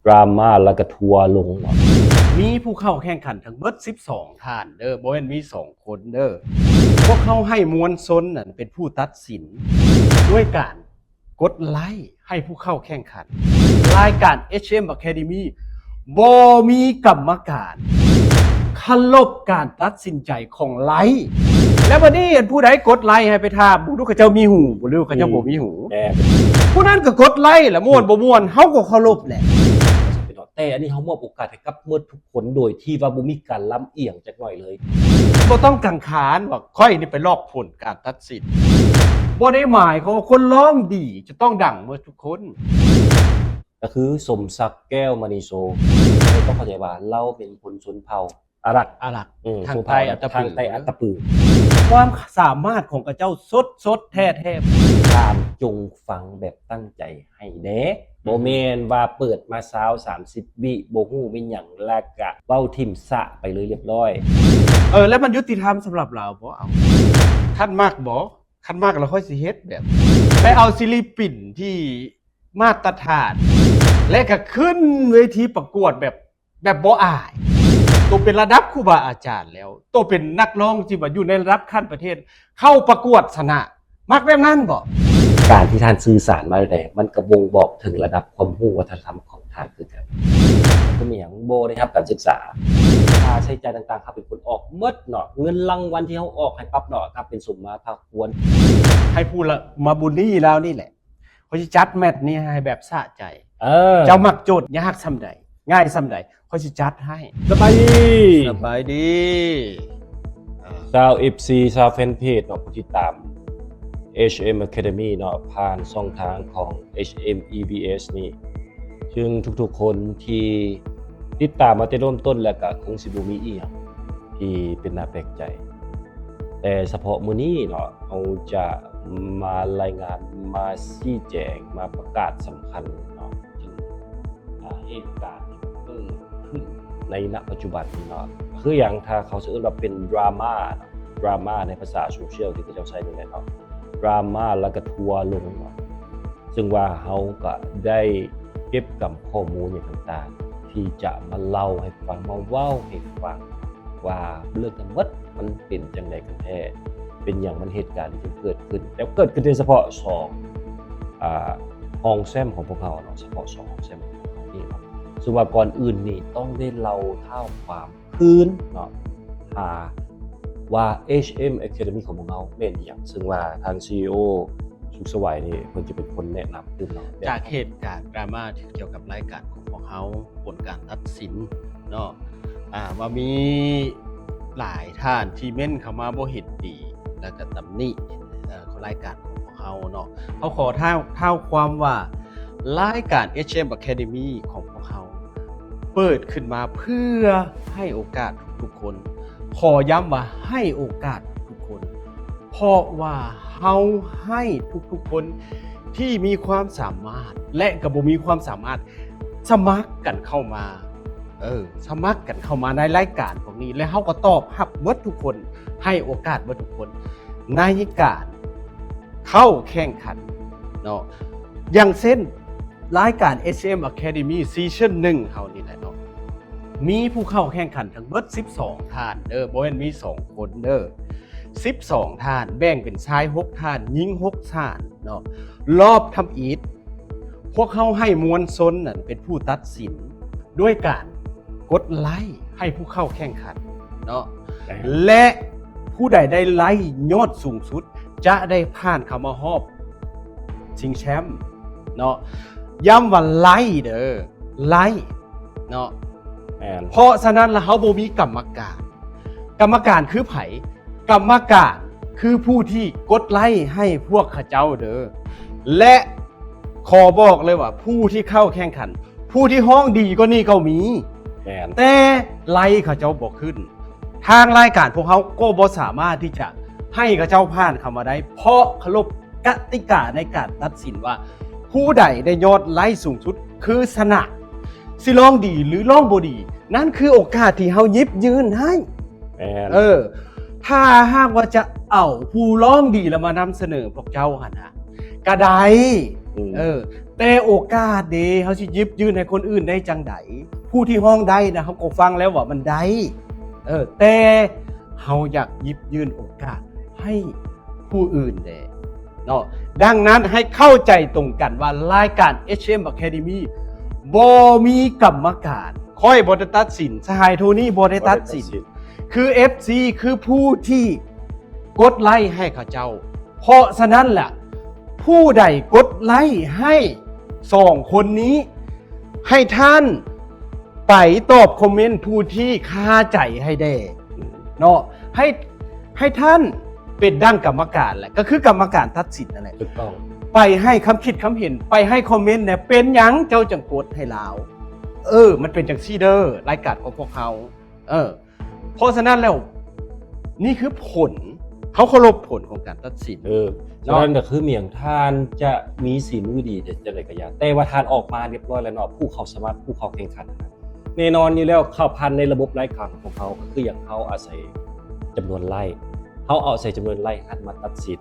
ດຣາມາ ແລ້ວກໍທົວລົງເນາະ. ມີຜູ້ເຂົ້າແຂ່ງຂັນທັງເບິດສິບສອງທ່ານເດີ ບໍ່ແມ່ນມີສອງຄົນເດີ. ພວກເຮົາໃຫ້ມວນຊົນນັ້ນເປັນຜູ້ຕັດສິນ ດ້ວຍການກົດໄລ້ໃຫ້ຜູ້ເຂົ້າແຂ່ງຂັນ. ລາຍການ ເອດເອັມ Academy ບໍ່ມີກຳມະການ ເຄົາລົບການຕັດສິນໃຈຂອງໄລ້. ແລ້ວບັດນີ້ ອັນຜູ້ໃດກົດໄລ້ໃຫ້ໄປຖາມເບິ່ງດູ ເຂົາເຈົ້າມີຫູບໍ່ ຫຼືເຂົາເຈົ້າບໍ່ມີຫູ? ແມ່ນ. ຜູ້ນັ້ນກໍກົດໄລ້ລະ ມ່ວນບໍ່ມ່ວນ ເຮົາກໍເຄົາລົບແຫຼະ. ແຕ່ອັນນີ້ເຮົາມອບໂອກາດໃຫ້ກັບໝົດທຸກຄົນ ໂດຍທີ່ວ່າບໍ່ມີການລຳອຽງຈັກໜ້ອຍເລີຍ. ບໍ່ຕ້ອງກັງຂານວ່າຂ້ອຍນີ້ໄປລອກຜົນການຕັດສິນ. ບໍ່ໄດ້ໝາຍຄວາມວ່າຄົນຮ້ອງດີຈະຕ້ອງດັງໝົດທຸກຄົນ. ກໍຄືສົມສັກ ແກ້ວມະນີໂຊ ເຈົ້າຕ້ອງເຂົ້າໃຈວ່າລາວເປັນຄົນຊົນເຜົ່າອາຣັກ ອາຣັກ ອືມ ທາງໃຕ້ອັດຕະປື ທາງໃຕ້ອັດຕະປື. ຄວາມສາມາດຂອງເຂົາເຈົ້າສົດໆ ແທ້ໆ. ທ່ານຈົ່ງຟັງແບບຕັ້ງໃຈໃຫ້ແດ່ ອືມ ບໍ່ແມ່ນວ່າເປີດມາຊາວ ສາມສິບວິ ບໍ່ຮູ້ແມ່ນຫຍັງ ແລ້ວກະເວົ້າຖິ້ມສະໄປເລີຍລຽບລ້ອຍ. ເອີ ແລ້ວມັນຍຸຕິທຳສຳລັບລາວບໍ່? ເອົາ ທ່ານມັກບໍ່? ຄັນມັກແລ້ວຂ້ອຍຊິເຮັດແບບ ໄປເອົາສິລິປິນທີ່ມາດຕະຖານ ແລະກະຂຶ້ນເວທີປະກວດແບບ ແບບບໍ່ອາຍ. ໂຕເປັນລະດັບຄູບາອາຈານແລ້ວ ໂຕເປັນນັກຮ້ອງທີ່ວ່າຢູ່ໃນລະດັບຂັ້ນປະເທດ ເຂົ້າປະກວດຊະນະ ມັກແບບນັ້ນບໍ່? ການທີ່ທ່ານສື່ສານມາແນວໃດ ມັນກໍບົ່ງບອກເຖິງລະດັບຄວາມຮູ້ວັດທະນະທຳຂອງທ່ານຄືກັນ. ຄືມີຫຍັງ ບໍ່ໄດ້ຮັບການສຶກສາ ຄ່າໃຊ້ຈ່າຍຕ່າງໆ ເຮົາເປັນຄົນອອກໝົດເນາະ ເງິນລາງວັນທີ່ເຮົາອອກໃຫ້ປັບເນາະ ກໍເປັນສົມມາພາຄວນ. ໃຫ້ຜູ້ລະ ມາບູລີລາວນີ້ແຫຼະ ຂ້ອຍຊິຈັດແມັດນີ້ໃຫ້ແບບສະໃຈ. ເອີ ເຈົ້າມັກໂຈດຍາກສ່ຳໃດ ງ່າຍສ່ຳໃດ ຂ້ອຍຊິຈັດໃຫ້. ສະບາຍດີ ສະບາຍດີ ຊາວເອັຟຊີ ຊາວແຟນເພຈເນາະ ຜູ້ຕິດຕາມ ເອດເອັມ Academy ເນາະ ຜ່ານຊ່ອງທາງຂອງ ເອດເອັມ ອີ ບີ ເອສ ນີ້ ຊຶ່ງທຸກໆຄົນທີ່ຕິດຕາມມາແຕ່ເລີ່ມຕົ້ນ ແລ້ວກະຄົງຊິບໍ່ມີອີ່ຫຍັງທີ່ເປັນໜ້າແປກໃຈ. ແຕ່ສະເພາະມື້ນີ້ເນາະ ເຮົາຈະມາລາຍງານ ມາຊີ້ແຈງ ມາປະກາດສຳຄັນເນາະ ເຖິງ ອາ ເຫດການທີ່ເກີດຂຶ້ນໃນນະປັດຈຸບັນນີ້ເນາະ ຄືຫຍັງ ຖ້າເຂົາຊິເອີ້ນວ່າເປັນດຣາມາເນາະ ດຣາມາໃນພາສາໂຊຊຽວທີ່ເຂົາເຈົ້າໃຊ້ນີ້ແຫຼະເນາະ ດຣາມາ ແລ້ວກໍທົວລົງເນາະ. ເຊິ່ງວ່າເຮົາກໍໄດ້ເກັບກຳຂໍ້ມູນຫຍັງຕ່າງໆ ທີ່ຈະມາເລົ່າໃຫ້ຟັງ ມາເວົ້າໃຫ້ຟັງວ່າເລື່ອງທັງໝົດມັນເປັນຈັ່ງໃດກັນແທ້ ເປັນຫຍັງມັນເຫດການນີ້ຈຶ່ງເກີດຂຶ້ນ ແລ້ວເກີດຂຶ້ນແຕ່ສະເພາະສອງ ອາ ຮອງແຊມຂອງພວກເຮົາເນາະ ສະເພາະສອງຮອງແຊມຂອງພວກເຮົານີ້ເນາະ. ເຊິ່ງວ່າກ່ອນອື່ນນີ້ຕ້ອງໄດ້ເລົ່າທ້າວຄວາມ ຄືນເນາະ ຫາວ່າ ເອດເອັມ Academy ຂອງພວກເຮົາແມ່ນອີ່ຫຍັງ ເຊິ່ງວ່າທາງ ຊີອີໂອ ສຸກສະຫວາຍນີ້ ເພິ່ນຈະເປັນຄົນແນະນຳຕື່ມເນາະ ຈາກເຫດການດຣາມາທີ່ກ່ຽວກັບລາຍການຂອງພວກເຮົາ ຜົນການຕັດສິນເນາະ ອາ ວ່າມີຫຼາຍທ່ານທີ່ເມັ້ນເຂົ້າມາບໍ່ເຫັນດີ ແລ້ວກໍຕຳໜິ ເອີ ຂອງລາຍການຂອງພວກເຮົາເນາະ. ເຮົາຂໍທ້າວ ທ້າວຄວາມວ່າ ລາຍການ ເອດເອັມ Academy ຂອງພວກເຮົາ ເປີດຂຶ້ນມາເພື່ອໃຫ້ໂອກາດທຸກໆຄົນ. ຂໍຢ້ຳວ່າໃຫ້ໂອກາດທຸກໆຄົນ ເພາະວ່າເຮົາໃຫ້ທຸກໆຄົນທີ່ມີຄວາມສາມາດ ແລະ ກໍບໍ່ມີຄວາມສາມາດ ສະໝັກກັນເຂົ້າມາ ເອີ ສະໝັກກັນເຂົ້າມາໃນລາຍການພວກນີ້ ແລະ ເຮົາກໍຕອບຮັບເບິດທຸກຄົນ ໃຫ້ໂອກາດເບິດທຸກຄົນໃນການ ເຂົ້າແຂ່ງຂັນເນາະ. ຢ່າງເຊັ່ນ ລາຍການ ເອດເອັມ Academy ຊີຊັນໜຶ່ງເຮົານີ້ແຫຼະເນາະ ມີຜູ້ເຂົ້າແຂ່ງຂັນທັງເບິດສິບສອງທ່ານເດີ ບໍ່ແມ່ນມີສອງຄົນເດີ ສິບສອງທ່ານ ແບ່ງເປັນຊາຍຫົກທ່ານ ຍິງຫົກທ່ານເນາະ. ລອບທຳອິດ ພວກເຮົາໃຫ້ມວນຊົນນັ້ນເປັນຜູ້ຕັດສິນ ດ້ວຍການກົດໄລ້ໃຫ້ຜູ້ເຂົ້າແຂ່ງຂັນເນາະ ແລະ ຜູ້ໃດໄດ້ໄລ້ຍອດສູງສຸດ ຈະໄດ້ຜ່ານເຂົ້າມາຮອບຊິງແຊມເນາະ. ຢ້ຳວ່າໄລ້ເດີ ໄລ້ເນາະ ແມ່ນ. ເພາະສະນັ້ນລະ ເຮົາບໍ່ມີກຳມະການ. ກຳມະການຄືໃຜ? ກຳມະການຄືຜູ້ທີ່ກົດໄລ້ໃຫ້ພວກເຂົາເຈົ້າເດີ ແລະ ຂໍບອກເລີຍວ່າ ຜູ້ທີ່ເຂົ້າແຂ່ງຂັນ ຜູ້ທີ່ຮ້ອງດີກວ່ານີ້ກໍມີ ແມ່ນ ແຕ່ໄລ້ເຂົາເຈົ້າບໍ່ຂຶ້ນ. ທາງລາຍການພວກເຮົາກໍບໍ່ສາມາດທີ່ຈະໃຫ້ເຂົາເຈົ້າຜ່ານເຂົ້າມາໄດ້ ເພາະເຄົາລົບກະຕິກາໃນການຕັດສິນວ່າ ຜູ້ໃດໄດ້ຍອດໄລ້ສູງສຸດຄືຊະນະ. ຊິຮ້ອງດີ ຫຼື ຮ້ອງບໍ່ດີ ນັ້ນຄືໂອກາດທີ່ເຮົາຫຍິບຍື່ນໃຫ້ ແມ່ນ ເອີ ຖ້າຫາກວ່າຈະເອົາຜູ້ຮ້ອງດີລະມານຳສະເໜີພວກເຈົ້າຫັ້ນນະ ກະໄດ້ ອືມ ເອີ ແ ແຕ່ໂອກາດເດ ເຮົາຊິຢິບຍື່ນໃຫ້ຄົນອື່ນໄດ້ຈັ່ງໃດ? ຜູ້ທີ່ຮ້ອງໄດ້ນະ ເຮົາກໍຟັງແລ້ວວ່າມັນໄດ້ ເອີ ແຕ່ເຮົາຢາກຢິບຍື່ນໂອກາດໃຫ້ຜູ້ອື່ນແດ່ເນາະ. ດັ່ງນັ້ນໃຫ້ເຂົ້າໃຈຕົງກັນວ່າລາຍການ ເອັດເອັມ Academy ບໍ່ມີກຳມະການ. ຂ້ອຍບໍ່ໄດ້ຕັດສິນ, ສະຫາຍໂທນີ້ບໍ່ໄດ້ຕັດສິນ. ບໍ່ໄດ້ຕັດສິນ. ຄື ເອັຟຊີ ຄືຜູ້ທີ່ກົດໄລ້ໃຫ້ເຂົາເຈົ້າ. ເພາະສະນັ້ນລະ ຜູ້ໃດກົດໄລ້ໃຫ້ສອງຄົນນີ້ ໃຫ້ທ່ານໄປຕອບຄອມເມັນຜູ້ທີ່ຄາໃຈໃຫ້ແດ່ເນາະ. ໃຫ້ ໃຫ້ທ່ານເປັນດັ່ງກຳມະການແຫຼະ, ກໍຄືກຳມະການຕັດສິນນັ້ນແຫຼະ. ຖືກຕ້ອງ. ໄປໃຫ້ຄຳຄິດຄຳເຫັນ, ໄປໃຫ້ຄອມເມັນແດ່, ເປັນຫຍັງເຈົ້າຈັ່ງກົດໃຫ້ລາວ? ເອີ ມັນເປັນຈັ່ງຊີ້ເດີ ລາຍການຂອງພວກເຮົາ. ເອີ ເພາະສະນັ້ນແລ້ວ ນີ້ຄືຜົນ, ເຮົາເຄົາລົບຜົນຂອງການຕັດສິນ. ເອີ ເນາະ. ສະນັ້ນກໍຄືໝຽງ ທ່ານຈະມີສີມືດີຈັ່ງໃດກໍຢ່າ, ແຕ່ວ່າທ່ານອອກມາຮຽບຮ້ອຍແລ້ວເນາະ, ຜູ້ເຂົ້າສະໝັກ, ຜູ້ເຂົ້າແຂ່ງຂັນ, ແນ່ນອນຢູ່ແລ້ວ ເຂົ້າຜ່ານໃນລະບົບລາຍການຂອງເຮົາ ກໍຄືຫຍັງ? ເຮົາອາໄສຈຳນວນໄລ້, ເຮົາເອົາໃສ່ຈຳນວນໄລ້ຫັ້ນມາຕັດສິນ.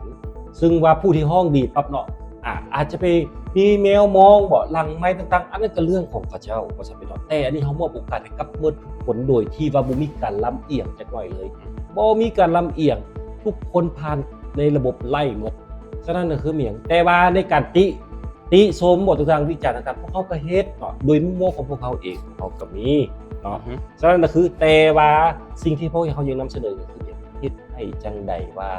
ຊຶ່ງວ່າຜູ້ທີ່ຮ້ອງດີປັບເນາະ ອາ ອາດຈະໄປມີແມວມອງບໍ ຫຼັງໄມຕ່າງໆ, ອັນນັ້ນກໍເລື່ອງຂອງເຂົາເຈົ້າ ວ່າຊັ້ນເນາະ. ແຕ່ອັນນີ້ເຮົາມອບໂອກາດໃຫ້ກັບໝົດທຸກຄົນ ໂດຍທີ່ວ່າບໍ່ມີການລຳອຽງຈັກໜ້ອຍເລີຍ, ບໍ່ມີການລຳອຽງ, ທຸກຄົນຜ່ານໃນລະບົບໄລ້ໝົດ. ສະນັ້ນກໍຄືໝຽງ ແຕ່ວ່າໃນການຕິ ຕິຊົມບໍ ຕ່າງໆ ວິຈານຕ່າງໆ ພວກເຮົາກໍເຮັດເນາະ ໂດຍມຸມມອງຂອງພວກເຮົາເອງ ເຮົາກໍມີເນາະ. ສະນັ້ນກໍຄື ແຕ່ວ່າສິ່ງທີ່ພວກເຮົາຢາກນຳສະເໜີກໍຄື ເຮັດໃຫ້ຈັ່ງໃດວ່າ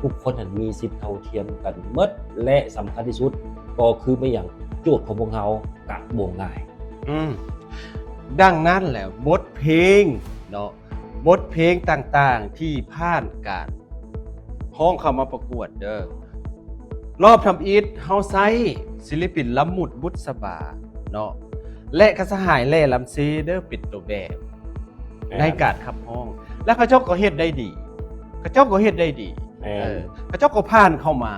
ທຸກຄົນຫັ້ນມີສິດເທົ່າທຽມກັນໝົດ ແລະ ສຳຄັນທີ່ສຸດກໍຄືແມ່ນຫຍັງ? ໂຈດຂອງພວກເຮົາກະບໍ່ງ່າຍ. ອືມ ດັ່ງນັ້ນແຫຼະ ບົດເພງເນາະ ບົດເພງຕ່າງໆທີ່ຜ່ານການຮ້ອງເຂົ້າມາປະກວດເດີ ລອບທຳອິດເຮົາໃຊ້ສິລະປິນລຳມຸດ ບຸດສະບາເນາະ ແລະ ກະສະຫາຍແຫຼ້ລຳເຊເດີ ເປັນຕົວແບບ ແມ່ນ ໃນການຂັບຮ້ອງ ແລະ ເຂົາເຈົ້າກໍເຮັດໄດ້ດີ ເຂົາເຈົ້າກໍເຮັດໄດ້ດີ ແມ່ນ ເອີ ເຂົາເຈົ້າກໍຜ່ານເຂົ້າມາ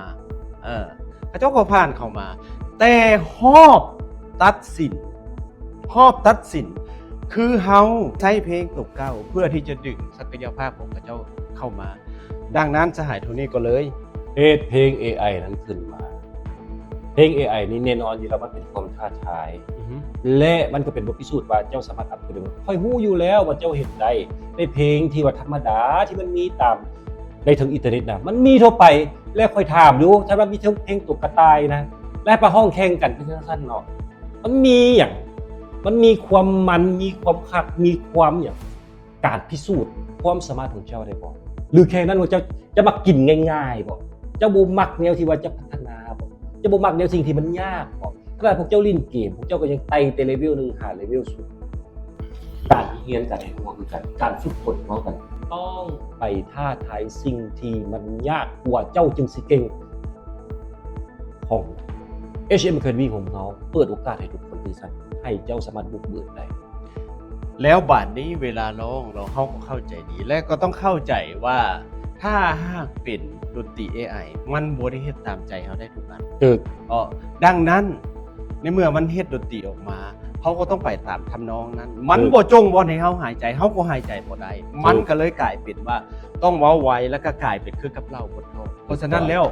ເອີ ເຂົາເຈົ້າກໍຜ່ານເຂົ້າມາ ແຕ່ຮອບຕັດສິນ ຮອບຕັດສິນ ຄືເຮົາໃຊ້ເພງຕົວເກົ່າ ເພື່ອທີ່ຈະດຶງສັກກະຍະພາບຂອງເຂົາເຈົ້າເຂົ້າມາ. ດັ່ງນັ້ນ ສະຫາຍໂທນີ້ກໍເລີຍເຮັດເພງເອໄອນັ້ນຂຶ້ນມາ. ເພງເອໄອນີ້ແນ່ນອນຢູ່ແລ້ວ ມັນເປັນຄວາມທ້າທາຍ ອືຮຶ ແລະ ມັນກໍເປັນບົດພິສູດວ່າເຈົ້າສາມາດອັບຂຶ້ນໄດ້. ຂ້ອຍຮູ້ຢູ່ແລ້ວວ່າເຈົ້າເຮັດໄດ້ ໃນເພງທີ່ວ່າທຳມະດາ ທີ່ມັນມີຕາມໃນເທິງອິນເຕີເນັດນະ ມັນມີທົ່ວໄປ. ແລະ ຂ້ອຍຖາມຢູ່ ຖ້າວ່າມີເທິງເພງຕົວກະຕ່າຍນະ ແລະ ໄປຮ້ອງແຂ່ງກັນ ເປັນຈັ່ງຊັ້ນເນາະ ມັນມີຫຍັງ? ມັນມີຄວາມມັນ ມີຄວາມຄັກ ມີຄວາມຫຍັງ? ການພິສູດຄວາມສາມາດຂອງເຈົ້າໄດ້ບໍ່? ຫຼືແຄ່ນັ້ນວ່າເຈົ້າຈະມັກກິນງ່າຍໆບໍ່? ເຈົ້າບໍ່ມັກແນວທີ່ວ່າຈະພັດທະນາບໍ່? ເຈົ້າບໍ່ມັກແນວສິ່ງທີ່ມັນຍາກບໍ່? ຂະໜາດພວກເຈົ້າຫຼິ້ນເກມ ພວກເຈົ້າກໍຍັງໄຕ່ແຕ່ເລເວວໜຶ່ງຫາເລເວວສູງ. ການຮຽນການຮຽນຮູ້ກໍຄືກັນ ການຝຶກຝົນກໍຄືກັນ ຕ້ອງໄປທ້າທາຍສິ່ງທີ່ມັນຍາກກວ່າເຈົ້າຈຶ່ງຊິເກັ່ງ. ຂອງ ເອັດເອັມ Academy ຂອງເຮົາເປີດໂອກາດໃຫ້ທຸກຄົນຄືກັນ ໃຫ້ເຈົ້າສາມາດບຸກເບີກໄດ້. ແລ້ວບາດນີ້ເວລາຮ້ອງເນາະ ເຮົາກໍເຂົ້າໃຈດີ ແລະ ກໍຕ້ອງເຂົ້າໃຈວ່າ ຖ້າຫາກເປັນດົນຕີເອໄອ ມັນບໍ່ໄດ້ເຮັດຕາມໃຈເຮົາໄດ້ທຸກອັນ. ຖືກ. ເນາະ ດັ່ງນັ້ນ ໃນເມື່ອມັນເຮັດດົນຕີອອກມາ ເຮົາກໍຕ້ອງໄປຕາມທຳນອງນັ້ນ. ມັນ ຖືກ ບໍ່ຈົ່ງບ່ອນໃຫ້ເຮົາຫາຍໃຈ ເຮົາກໍຫາຍໃຈບໍ່ໄດ້. ຖືກ. ມັນກໍເລີຍກາຍເປັນວ່າ ຕ້ອງເວົ້າໄວ ແລ້ວກໍກາຍເປັນຄືກັບເຫຼົ້າບົດທອກ. ເພາະສະນັ້ນແລ້ວ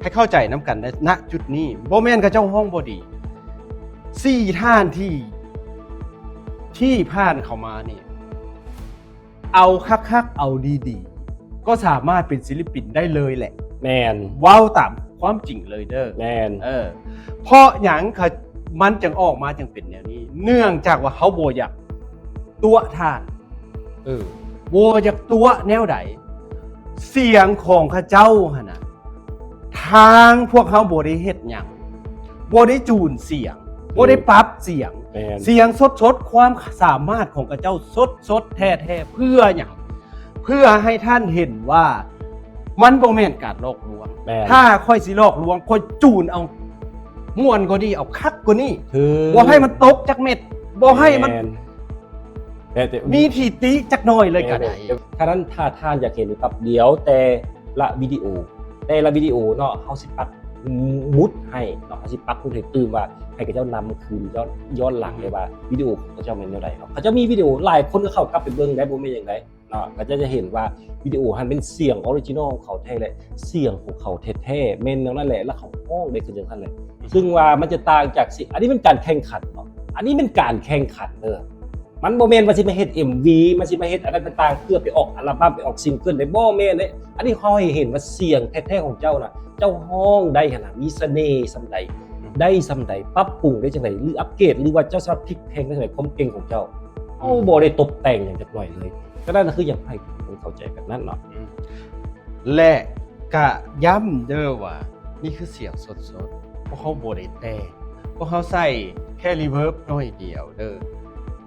ໃຫ້ເຂົ້າໃຈນຳກັນໃນ ນະຈຸດນີ້ ບໍ່ແມ່ນເຂົາເຈົ້າຮ້ອງບໍ່ດີ. ສີ່ທ່ານທີ່ ທີ່ຜ່ານເຂົ້າມານີ້ ເອົາຄັກໆ ເອົາດີໆ ກໍສາມາດເປັນສິລະປິນໄດ້ເລີຍແຫຼະ. ແມ່ນ. ເວົ້າຕາມຄວາມຈິງເລີຍເດີ. ແມ່ນ. ເອີ ເພາະຫຍັງເຂົາ ມັນຈຶ່ງອອກມາຈຶ່ງເປັນແນວນີ້? ເນື່ອງຈາກວ່າເຮົາບໍ່ຢາກຕົວະທ່ານ. ເອີ ບໍ່ຢາກຕົວະແນວໃດ? ສຽງຂອງເຂົາເຈົ້າຫັ້ນນະ ທາງພວກເຮົາບໍ່ໄດ້ເຮັດຫຍັງ, ບໍ່ໄດ້ຈູນສຽງ, ເອີ ບໍ່ໄດ້ປັບສຽງ. ແມ່ນ. ສຽງສົດໆ ຄວາມສາມາດຂອງເຂົາເຈົ້າສົດໆ ແທ້ໆ. ເພື່ອຫຍັງ? ເພື່ອໃຫ້ທ່ານເຫັນວ່າມັນບໍ່ແມ່ນການຫຼອກລວງ. ແມ່ນ. ຖ້າຂ້ອຍຊິຫຼອກລວງ ຂ້ອຍຈູນເອົາມ່ວນກວ່ານີ້ ເອົາຄັກກວ່ານີ້. ຖືກ. ບໍ່ໃຫ້ມັນຕົກຈັກເມັດ, ບໍ່ໃຫ້ມັນ ແມ່ນ. ແຕ່ ແຕ່ ມີທີ່ຕິຈັກໜ້ອຍເລີຍກໍໄດ້. ແມ່ນ. ຖ້ານັ້ນ ຖ້າທ່ານຢາກເຫັນກັບດຽວແຕ່ລະວິດີໂອ ແຕ່ລະວິດີໂອເນາະ ເຮົາຊິປັກໝຸດໃຫ້ເນາະ, ເຮົາຊິປັກໝຸດໃຫ້ຕື່ມວ່າ ໃຫ້ເຂົາເຈົ້ານຳຄືນ ຍ້ອນ ຍ້ອນຫຼັງໄດ້ວ່າ ອືມ ວິດີໂອຂອງເຂົາເຈົ້າແມ່ນແນວໃດເນາະ. ເຂົາເຈົ້າມີວິດີໂອຫຼາຍຄົນກໍເຂົ້າກັບໄປເບິ່ງໄດ້ ບໍ່ແມ່ນຫຍັງໃດ. ເນາະ ເຂົາເຈົ້າຈະເຫັນວ່າວິດີໂອຫັ້ນເປັນສຽງອໍຣິຈິນອລຂອງເຂົາແທ້ ແລະ ສຽງຂອງເຂົາແທ້ໆ ແມ່ນແນວນັ້ນແຫຼະ ແລ້ວເຂົາຮ້ອງໄດ້ຄືຈັ່ງຊັ້ນແຫຼະ. ອືມ ຊຶ່ງວ່າມັນຈະຕ່າງຈາກ ຊິ ອັນນີ້ແມ່ນການແຂ່ງຂັນເນາະ ອັນນີ້ແມ່ນການແຂ່ງຂັນເດີ. ມັນບໍ່ແມ່ນວ່າຊິມາເຮັດເອັມວີ ມັນຊິມາເຮັດອັນນັ້ນຕ່າງໆ ເພື່ອໄປອອກອັລະບັ້ມ ໄປອອກຊິງເກີນໄດ້ ບໍ່ແມ່ນເດ້. ອັນນີ້ເຮົາໃຫ້ເຫັນວ່າສຽງແທ້ໆຂອງເຈົ້ານະ ເຈົ້າຮ້ອງໄດ້ຫັ້ນນະ ມີສະເໜ່ສ່ຳໃດ ອືມ ໄດ້ສ່ຳໃດ ປັບປຸງໄດ້ຈັ່ງໃດ ຫຼື ອັບເກຣດ ຫຼືວ່າເຈົ້າສາມາດພິກແພງໄດ້ຈັ່ງໃດ ຄວາມເກັ່ງຂອງເຈົ້າ. ເຮົາ ອືມ ບໍ່ໄດ້ຕົບແຕ່ງຫຍັງຈັກໜ້ອຍເລີຍ. ສະນັ້ນ ຄືຢາກໃຫ້ທຸກຄົນເຂົ້າໃຈແບບນັ້ນເນາະ. ອືມ ແລະ ກະຢ້ຳເດີວ່າ ນີ້ຄືສຽງສົດໆ ພວກເຮົາບໍ່ໄດ້ແຕ່ງ ພວກເຮົາໃສ່ແຄ່ຣີເວີບໜ້ອຍດຽວເດີ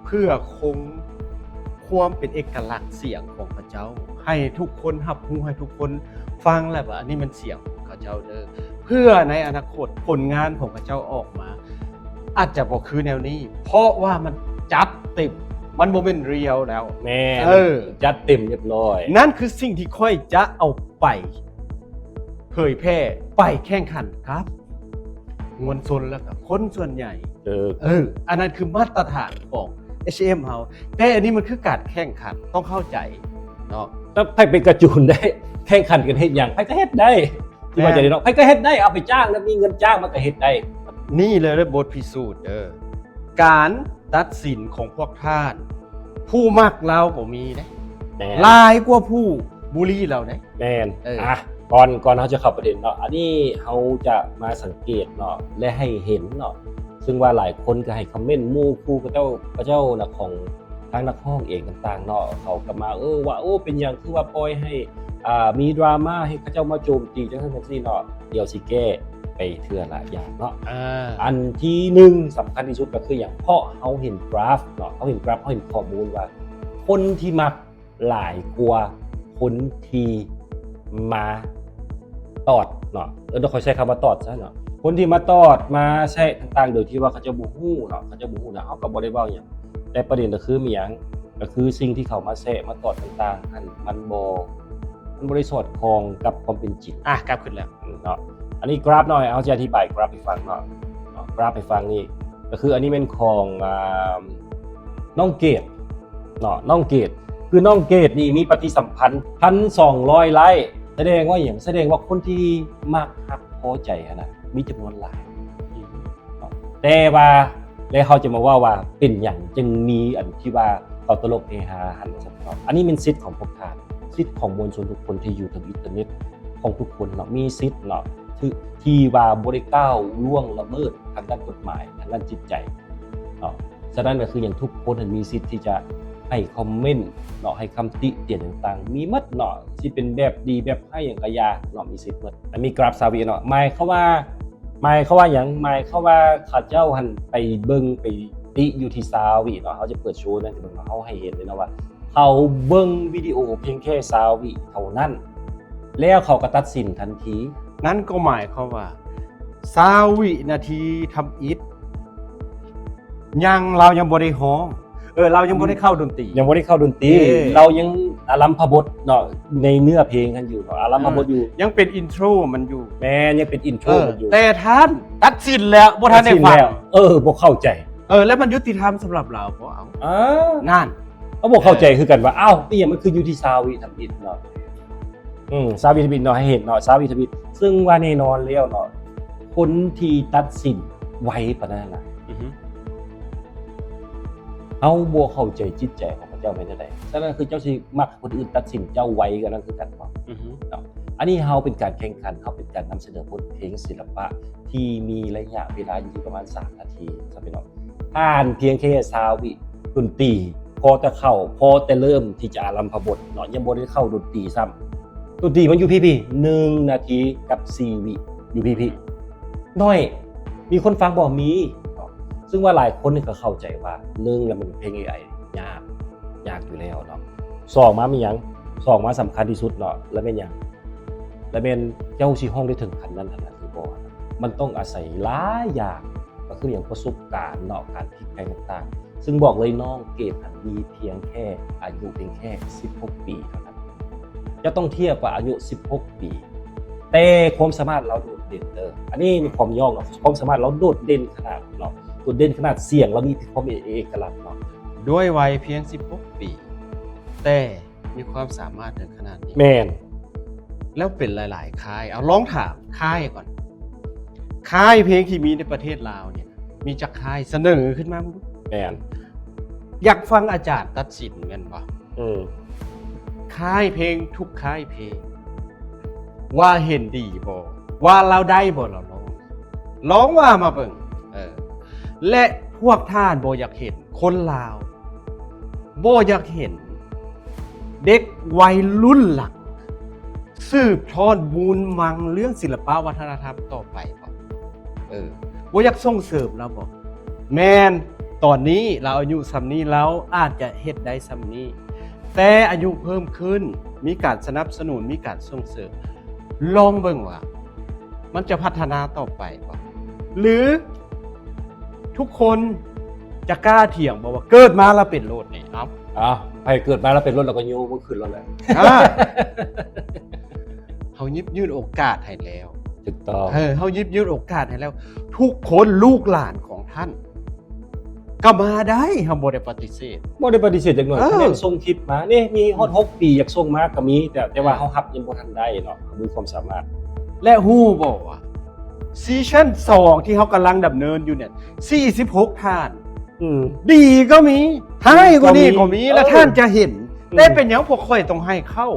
ເພື່ອຄົງຄວາມເປັນເອກະລັກສຽງຂອງເຂົາເຈົ້າ ໃຫ້ທຸກຄົນຮັບຮູ້ ໃຫ້ທຸກຄົນຟັງແລ້ວວ່າ ອັນນີ້ແມ່ນສຽງຂອງເຂົາເຈົ້າເດີ ເພື່ອໃນອະນາຄົດຜົນງານຂອງເຂົາເຈົ້າອອກມາ ອາດຈະບໍ່ຄືແນວນີ້ ເພາະວ່າມັນຈັດເຕັມ ມັນບໍ່ແມ່ນຣຽວແລ້ວ. ແມ່ນ ເອີ ຈັດເຕັມຮຽບຮ້ອຍ. ນັ້ນຄືສິ່ງທີ່ຂ້ອຍຈະເອົາໄປເຜີຍແຜ່ ໄປແຂ່ງຂັນກັບມວນຊົນ ແລ້ວກໍຄົນສ່ວນໃຫຍ່. ເອີ ເອີ ອັນນັ້ນຄືມາດຕະຖານຂອງ ເອັດເອັມ ເຮົາ ແຕ່ອັນນີ້ມັນຄືການແຂ່ງຂັນ ຕ້ອງເຂົ້າໃຈເນາະ. ແລ້ວໃຜເປັນກະຈູນໄດ້ ແຂ່ງຂັນກັນເຮັດຫຍັງ ໃຜກໍເຮັດໄດ້. ທີ່ວ່າຈະໄດ້ເນາະ ໃຜກໍເຮັດໄດ້ ເອົາໄປຈ້າງ ແລ້ວມີເງິນຈ້າງ ມັນກໍເຮັດໄດ້. ນີ້ແຫຼະບົດພິສູດເດີ ການຕັດສິນຂອງພວກທ່ານ ຜູ້ມັກລາວກໍມີເດ້ ແມ່ນ ຫຼາຍກວ່າຜູ້ບູລີລາວເດ້. ແມ່ນ ເອີ ອ່ະ ກ່ອນ ກ່ອນເຮົາຈະເຂົ້າປະເດັນເນາະ ອັນນີ້ເຮົາຈະມາສັງເກດເນາະ ແລະ ໃຫ້ເຫັນເນາະ ຊຶ່ງວ່າຫຼາຍຄົນກໍໃຫ້ຄອມເມັນ ໝູ່ຄູ່ຂະເຈົ້າ ຂະເຈົ້ານະ ຂອງ ທາງນັກຮ້ອງເອງຕ່າງໆເນາະ ເຂົາກໍມາ ເອີ ວ່າ ໂອ້ ເປັນຫຍັງຄືວ່າປ່ອຍໃຫ້ ອ່າ ມີດຣາມາ ໃຫ້ເຂົາເຈົ້າມາໂຈມຕີຈັ່ງຊັ້ນຈັ່ງຊີ້ເນາະ. ດຽວຊິແກ້ໄປເທື່ອລະຢ່າງເນາະ. ອ່າ ອັນທີໜຶ່ງສຳຄັນທີ່ສຸດກໍຄືຫຍັງ? ເພາະເຮົາເຫັນກຣາຟເນາະ ເຮົາເຫັນກຣາຟ ເຮົາເຫັນຂໍ້ມູນວ່າ ຄົນທີ່ມັກຫຼາຍກວ່າຄົນທີ່ມາຕອດເນາະ ເອີ ດຽວຂ້ອຍໃຊ້ຄຳວ່າຕອດຊະເນາະ ຄົນທີ່ມາຕອດ ມາແຊະຕ່າງໆ ໂດຍທີ່ວ່າເຂົາເຈົ້າບໍ່ຮູ້ເນາະ ເຂົາເຈົ້າບໍ່ຮູ້ນະ ເຮົາກໍບໍ່ໄດ້ເວົ້າຫຍັງ. ແຕ່ປະເດັນກໍຄືມີຫຍັງ? ກໍຄືສິ່ງທີ່ເຂົາມາແຊະມາຕອດຕ່າງໆຫັ້ນ ມັນບໍ່ ມັນບໍ່ໄດ້ສອດຄ່ອງກັບຄວາມເປັນຈິງ. ອ່ະ ກຣາຟຂຶ້ນແລ້ວເນາະ ອັນນີ້ກຣາຟເນາະ ເຮົາຈະອະທິບາຍກຣາຟໃຫ້ຟັງເນາະ ເນາະ ກຣາຟໃຫ້ຟັງນີ້ ກໍຄືອັນນີ້ແມ່ນຂອງ ອ່າ ນ້ອງເກດເນາະ ນ້ອງເກດ ຄືນ້ອງເກດນີ້ມີປະຕິສຳພັນ ໜຶ່ງພັນສອງຮ້ອຍໄລ້ ສະແດງວ່າຫຍັງ? ສະແດງວ່າຄົນທີ່ມັກຮັກພໍໃຈຫັ້ນນະ ມີຈຳນວນຫຼາຍ. ແຕ່ວ່າ ແລະ ເຮົາຈະມາເວົ້າວ່າເປັນຫຍັງຈຶ່ງມີອັນທີ່ວ່າເຂົາຕະຫຼົກເຮຮາຫັ້ນວ່າຊັ້ນເນາະ. ອັນນີ້ແມ່ນສິດຂອງພວກທ່ານ ສິດຂອງມວນຊົນທຸກຄົນທີ່ຢູ່ເທິງອິນເຕີເນັດຂອງທຸກຄົນເນາະ ມີສິດເນາະ ທີ່ ທີ່ວ່າບໍ່ໄດ້ກ້າວລ່ວງລະເມີດທາງດ້ານກົດໝາຍ ທາງດ້ານຈິດໃຈເນາະ. ສະນັ້ນກໍຄືຫຍັງ? ທຸກຄົນຫັ້ນມີສິດທີ່ຈະໃຫ້ຄອມເມັນເນາະ ໃຫ້ຄຳຕິຕຽນຕ່າງໆ ມີໝົດເນາະ ຊິເປັນແບບດີແບບຮ້າຍຫຍັງກໍຢ່າເນາະ ມີສິດໝົດ. ອັນມີກຣາຟຊາວວິເນາະ ໝາຍຄວາມວ່າ ໝາຍຄວາມວ່າຫຍັງ? ໝາຍຄວາມວ່າເຂົາເຈົ້າຫັ້ນໄປເບິ່ງໄປຕິຢູ່ທີ່ຊາວວິເນາະ ເຮົາຈະເປີດໂຊນັ້ນໃຫ້ເບິ່ງເນາະ ເຮົາໃຫ້ເຫັນເລີຍເນາະວ່າ ເຂົາເບິ່ງວິດີໂອພຽງແຄ່ຊາວວິເທົ່ານັ້ນ ແລ້ວເຂົາກໍຕັດສິນທັນທີ. ນັ້ນກໍໝາຍຄວາມວ່າ ຊາວວິນາທີທຳອິດ ຍັງ ລາວຍັງບໍ່ໄດ້ຮ້ອງ ເອີ ລາວຍັງບໍ່ໄດ້ເຂົ້າດົນຕີ ຍັງບໍ່ໄດ້ເຂົ້າດົນຕີ ເອີ ລາວຍັງອາລຳພະບົດເນາະ ໃນເນື້ອເພງຫັ້ນຢູ່ເນາະ ອາລຳພະບົດຢູ່ ຍັງເປັນອິນໂທຣມັນຢູ່ ແມ່ນ ຍັງເປັນອິນໂທຣມັນຢູ່ ແຕ່ທ່ານຕັດສິນແລ້ວ ບໍ່ທັນໄດ້ຟັງ ເອີ ບໍ່ເຂົ້າໃຈ ເອີ ແລ້ວມັນຍຸຕິທຳສຳລັບລາວບໍ່? ເອົາ ເອີ ນັ້ນ ເຮົາບໍ່ເຂົ້າໃຈຄືກັນວ່າ ອ້າວ ອີ່ຫຍັງມັນຄືຢູ່ທີ່ຊາວວິທຳອິດເນາະ ອືມ ຊາວວິທຳອິດເນາະ ໃຫ້ເຫັນເນາະ ຊາວວິທຳອິດ ຊຶ່ງວ່າແນ່ນອນແລ້ວເນາະ ຄົນທີ່ຕັດສິນໄວປານນັ້ນນະ ອືຮຶ ເຮົາບໍ່ເຂົ້າໃຈຈິດໃຈຂອງເຂົາເຈົ້າແມ່ນຈັ່ງໃດ? ສະນັ້ນຄືເຈົ້າຊິມັກຄົນອື່ນຕັດສິນເຈົ້າໄວກວ່ານັ້ນຄືກັນບໍ່? ອືຮຶ ເນາະ ອັນນີ້ເຮົາເປັນການແຂ່ງຂັນ ເຮົາເປັນການນຳສະເໜີບົດເພງສິລະປະທີ່ມີໄລຍະເວລາຢູ່ທີ່ປະມານສາມນາທີ ຊັ້ນເນາະ ຜ່ານພຽງແຄ່ຊາວວິ ດົນຕີ ພໍແຕ່ເຂົ້າ ພໍແຕ່ເລີ່ມທີ່ຈະອາລຳພະບົດເນາະ ຍັງບໍ່ໄດ້ເຂົ້າດົນຕີຊ້ຳ ດົນຕີມັນຢູ່ພີ້ໆ ໜຶ່ງນາທີກັບສີ່ວິ ຢູ່ພີ້ໆ ໜ້ອຍ ມີຄົນຟັງບໍ່? ມີເນາະ ຊຶ່ງວ່າຫຼາຍຄົນນີ້ກໍເຂົ້າໃຈວ່າ ໜຶ່ງ ລະແມ່ນເພງເອໄອຍາກ ຍາກຢູ່ແລ້ວເນາະ ສອງມາມີຫຍັງ? ສອງມາສຳຄັນທີ່ສຸດເນາະ ລະແມ່ນຫຍັງ? ລະແມ່ນເຈົ້າຊິຮ້ອງໄດ້ເຖິງຂັ້ນນັ້ນຫັ້ນນະ ຄືບໍ່? ມັນຕ້ອງອາໄສຫຼາຍຢ່າງ ກໍຄືຫຍັງ? ປະສົບການເນາະ ການພລິກແພງຕ່າງໆ ຊຶ່ງບອກເລີຍ ນ້ອງເກດຫັ້ນມີພຽງແຄ່ອາຍຸພຽງແຄ່ສິບຫົກປີເທົ່ານັ້ນ ຈະຕ້ອງທຽບວ່າອາຍຸສິບຫົກປີ ແຕ່ຄວາມສາມາດລາວໂດດເດັ່ນເດີ ອັນນີ້ມີຄວາມຍອມເນາະ ຄວາມສາມາດລາວໂດດເດັ່ນຂະໜາດເນາະ ໂດດເດັ່ນຂະໜາດ ສຽງລາວມີຄວາມເອ ເອກະລັກເນາະ ດ້ວຍໄວພຽງສິບຫົກປີ ແຕ່ ມີຄວາມສາມາດເຖິງຂະໜາດນີ້. ແມ່ນ. ແລ້ວເປັນຫຼາຍໆຄ້າຍ ເອົາ ລອງຖາມຄ້າຍກ່ອນ ຄ້າຍເພງທີ່ມີໃນປະເທດລາວນີ້ ມີຈັກຄ້າຍສະເໜີຂຶ້ນມາເບິ່ງດູ? ແມ່ນ. ຢາກຟັງອາຈານຕັດສິນແມ່ນບໍ່? ເອີ ຄ້າຍເພງທຸກຄ້າຍເພງ ວ່າເຫັນດີບໍ່ ວ່າລາວໄດ້ບໍ່ ລາວລອງ ລອງວ່າມາເບິ່ງ. ເອີ ແລະ ພວກທ່ານບໍ່ຢາກເຫັນ ຄົນລາວບໍ່ຢາກເຫັນເດັກໄວລຸ້ນຫຼັງສືບທອດມູນມັງເລື່ອງສິລະປະວັດທະນະທຳຕໍ່ໄປບໍ່? ເອີ ບໍ່ຢາກສົ່ງເສີມລາວບໍ່? ແມ່ນ ຕອນນີ້ລາວອາຍຸສ່ຳນີ້ ລາວອາດຈະເຮັດໄດ້ສ່ຳນີ້ ແຕ່ອາຍຸເພີ່ມຂຶ້ນ ມີການສະໜັບສະໜູນ ມີການສົ່ງເສີມ ລອງເບິ່ງວ່າມັນຈະພັດທະນາຕໍ່ໄປບໍ່ ຫຼື ທຸກຄົນຈະກ້າຖຽງບໍ່ວ່າເກີດມາແລ້ວເປັນໂລດນີ້? ເອົາ ເອົາ ໃຜເກີດມາແລ້ວເປັນໂລດ ແລ້ວກໍໂຍມືຂຶ້ນໂລດແຫຼະ. ເຮົາຍິບຍື່ນໂອກາດໃຫ້ແລ້ວ. ຖືກຕ້ອງ. ເອີ ເຮົາຍິບຍື່ນໂອກາດໃຫ້ແລ້ວ ທຸກຄົນ ລູກຫຼານຂອງທ່ານກໍມາໄດ້ ເຮົາບໍ່ໄດ້ປະຕິເສດ ບໍ່ໄດ້ປະຕິເສດຈັກໜ່ອຍ. ເອີ ຂະແນນສົ່ງຄລິບມານີ້ ມີຮອດຫົກປີ ຢາກສົ່ງມາກໍມີ ແຕ່ ແຕ່ວ່າເຮົາຮັບຍັງບໍ່ທັນໄດ້ເນາະ ເຮົາມີຄວາມສາມາດ. ແລະ ຮູ້ບໍ່ວ່າຊີຊັນສອງ ທີ່ເຮົາກຳລັງດຳເນີນຢູ່ນີ້ ສີ່ສິບຫົກທ່ານ ອືມ ດີກໍມີ ຮ້າຍກວ່ານີ້ກໍມີ ເອີ ແລະ ທ່ານຈະເຫັນ. ອືມ ແຕ່ເປັນຫຍັງພວກຂ້ອຍຕ້ອງໃຫ້ເຂົາ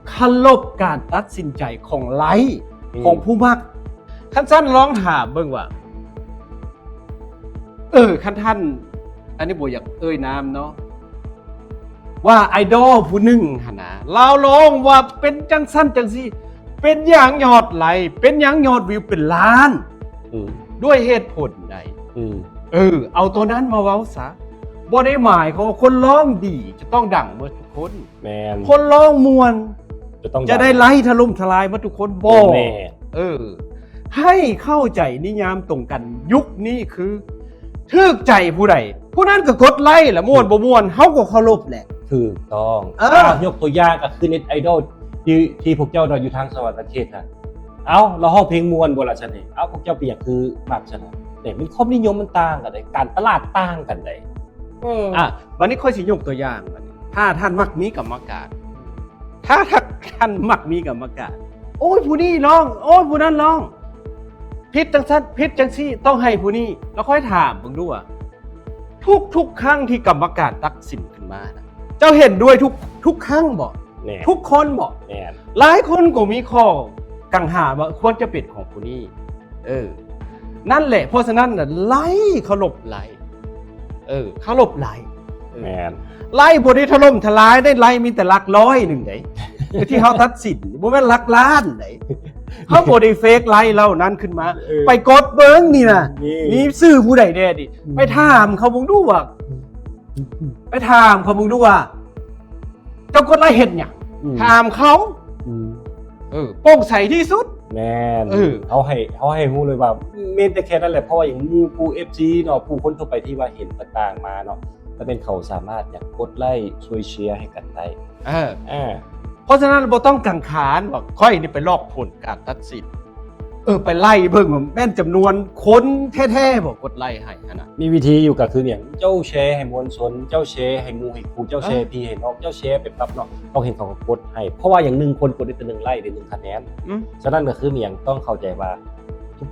ເຄົາລົບການຕັດສິນໃຈຂອງໄລ ອືມ ຂອງຜູ້ມັກ? ຄັນຊັ້ນລອງຖາມເບິ່ງວ່າ ເອີ ຄັນທ່ານ ອັນນີ້ບໍ່ຢາກເອີ່ຍນາມເນາະ ວ່າໄອດອລຜູ້ໜຶ່ງຫັ້ນນະ ລາວຮ້ອງວ່າເປັນຈັ່ງຊັ້ນຈັ່ງຊີ້ ເປັນຫຍັງຍອດໄລ ເປັນຫຍັງຍອດວິວເປັນລ້ານ? ອືມ ດ້ວຍເຫດຜົນໃດ? ອືມ ເອີ ເອົາໂຕນັ້ນມາເວົ້າຊະ. ບໍ່ໄດ້ໝາຍຄວາມວ່າຄົນຮ້ອງດີຈະຕ້ອງດັງໝົດທຸກຄົນ. ແມ່ນ. ຄົນຮ້ອງມ່ວນຈະຕ້ອງ ຈະໄດ້ໄລຖະຫຼົ່ມທະລາຍໝົດທຸກຄົນບໍ່? ບໍ່ແມ່ນ. ເອີ ໃຫ້ເຂົ້າໃຈນິຍາມຕົງກັນ ຍຸກນີ້ຄືຖືກໃຈຜູ້ໃດ ຜູ້ນັ້ນກໍກົດໄລລະ ມ່ວນບໍ່ມ່ວນເຮົາກໍເຄົາລົບແຫຼະ. ຖືກຕ້ອງ. ເອີ ຍົກຕົວຢ່າງກໍຄືເນັດໄອດອລ ທີ່ ທີ່ພວກເຈົ້າເນາະ ຢູ່ທາງສະຫວັນນະເຂດນະ ເອົ້າ ລາວຮ້ອງເພງມ່ວນບໍ່ລະຊັ້ນນີ້? ເອົ້າ ພວກເຈົ້າເປັນຫຍັງຄືມັກຊັ້ນນະ? ແຕ່ມັນຄວາມນິຍົມມັນຕ່າງກັນເດ້ ການຕະຫຼາດຕ່າງກັນເດ້. ເອີ ອ່ະ ບັດນີ້ຂ້ອຍຊິຍົກຕົວຢ່າງ ບັດນີ້ ຖ້າທ່ານມັກມີກຳມະການ ຖ້າ ຖ້າທ່ານມັກມີກຳມະການ ໂອ້ຍ ຜູ້ນີ້ຮ້ອງ ໂອ້ຍ ຜູ້ນັ້ນຮ້ອງ ຜິດຈັ່ງຊັ້ນ ຜິດຈັ່ງຊີ້ ຕ້ອງໃຫ້ຜູ້ນີ້ ແລ້ວຂ້ອຍຖາມເບິ່ງດູວ່າ ທຸກໆຄັ້ງທີ່ກຳມະການຕັດສິນຂຶ້ນມານະ ເຈົ້າເຫັນດ້ວຍທຸກ ທຸກຄັ້ງບໍ່? ແມ່ນ. ທຸກຄົນບໍ່? ແມ່ນ. ຫຼາຍຄົນກໍມີຂໍ້ກັງຫາວ່າຄວນຈະເປັນຂອງຜູ້ນີ້. ເອີ ນັ້ນແຫຼະ ເພາະສະນັ້ນນະ ໄລເຄົາລົບໄລ ເອີ ເຄົາລົບໄລ ເອີ ແມ່ນ ໄລບໍ່ໄດ້ຖະຫຼົ່ມທະລາຍໄດ໋ ໄລມີແຕ່ຫຼັກຮ້ອຍໜຶ່ງໄດ໋ ທີ່ເຮົາຕັດສິນ ບໍ່ແມ່ນຫຼັກລ້ານໄດ໋ ເຮົາບໍ່ໄດ້ເຟກໄລເຫຼົ່ານັ້ນຂຶ້ນມາ ເອີ ໄປກົດເບິ່ງນີ້ນະ ມີ ມີຊື່ຜູ້ໃດແດ່ນີ້ ອືມ ໄປຖາມເຂົາເບິ່ງດູວ່າ ໄປຖາມເຂົາເບິ່ງດູວ່າ ເຈົ້າກົດໄລເຮັດຫຍັງ? ອືມ ຖາມເຂົາ. ອືມ ເອີ ໂປ່ງໃສທີ່ສຸດ. ແມ່ນ. ເອີ ເຮົາໃຫ້ ເຮົາໃຫ້ຮູ້ເລີຍວ່າ ແມ່ນແຕ່ແຄ່ນັ້ນແຫຼະ ເພາະວ່າຫຍັງ ໝູ່ຜູ້ ເອັຟຊີ ເນາະ ຜູ້ຄົນທົ່ວໄປທີ່ວ່າເຫັນຕ່າງໆມາເນາະ ແຕ່ແມ່ນເຂົາສາມາດຢາກກົດໄລຊ່ວຍເຊຍໃຫ້ກັນໄດ້. ເອີ ເອີ ເພາະສະນັ້ນບໍ່ຕ້ອງກັງຂານວ່າຂ້ອຍນີ້ໄປລອກຜົນການຕັດສິນ. ເອີ ໄປໄລ່ເບິ່ງວ່າແມ່ນຈຳນວນຄົນແທ້ໆບໍ່ກົດໄລໃຫ້ຫັ້ນນະ. ມີວິທີຢູ່ ກໍຄືຫຍັງ ເຈົ້າແຊໃຫ້ມວນຊົນ ເຈົ້າແຊໃຫ້ໝູ່ໃຫ້ຄູ່ ເຈົ້າແຊ ເອີ ພີ່ໃຫ້ນ້ອງ ເຈົ້າແຊໄປປັບເນາະ ຕ້ອງເຫັນເຂົາກໍກົດໃຫ້ ເພາະວ່າຫຍັງ ໜຶ່ງຄົນກົດໄດ້ແຕ່ໜຶ່ງໄລ ໄດ້ໜຶ່ງຄະແນນ. ອືມ ສະນັ້ນກໍຄືຫຍັງ ຕ້ອງເຂົ້າໃຈວ່າ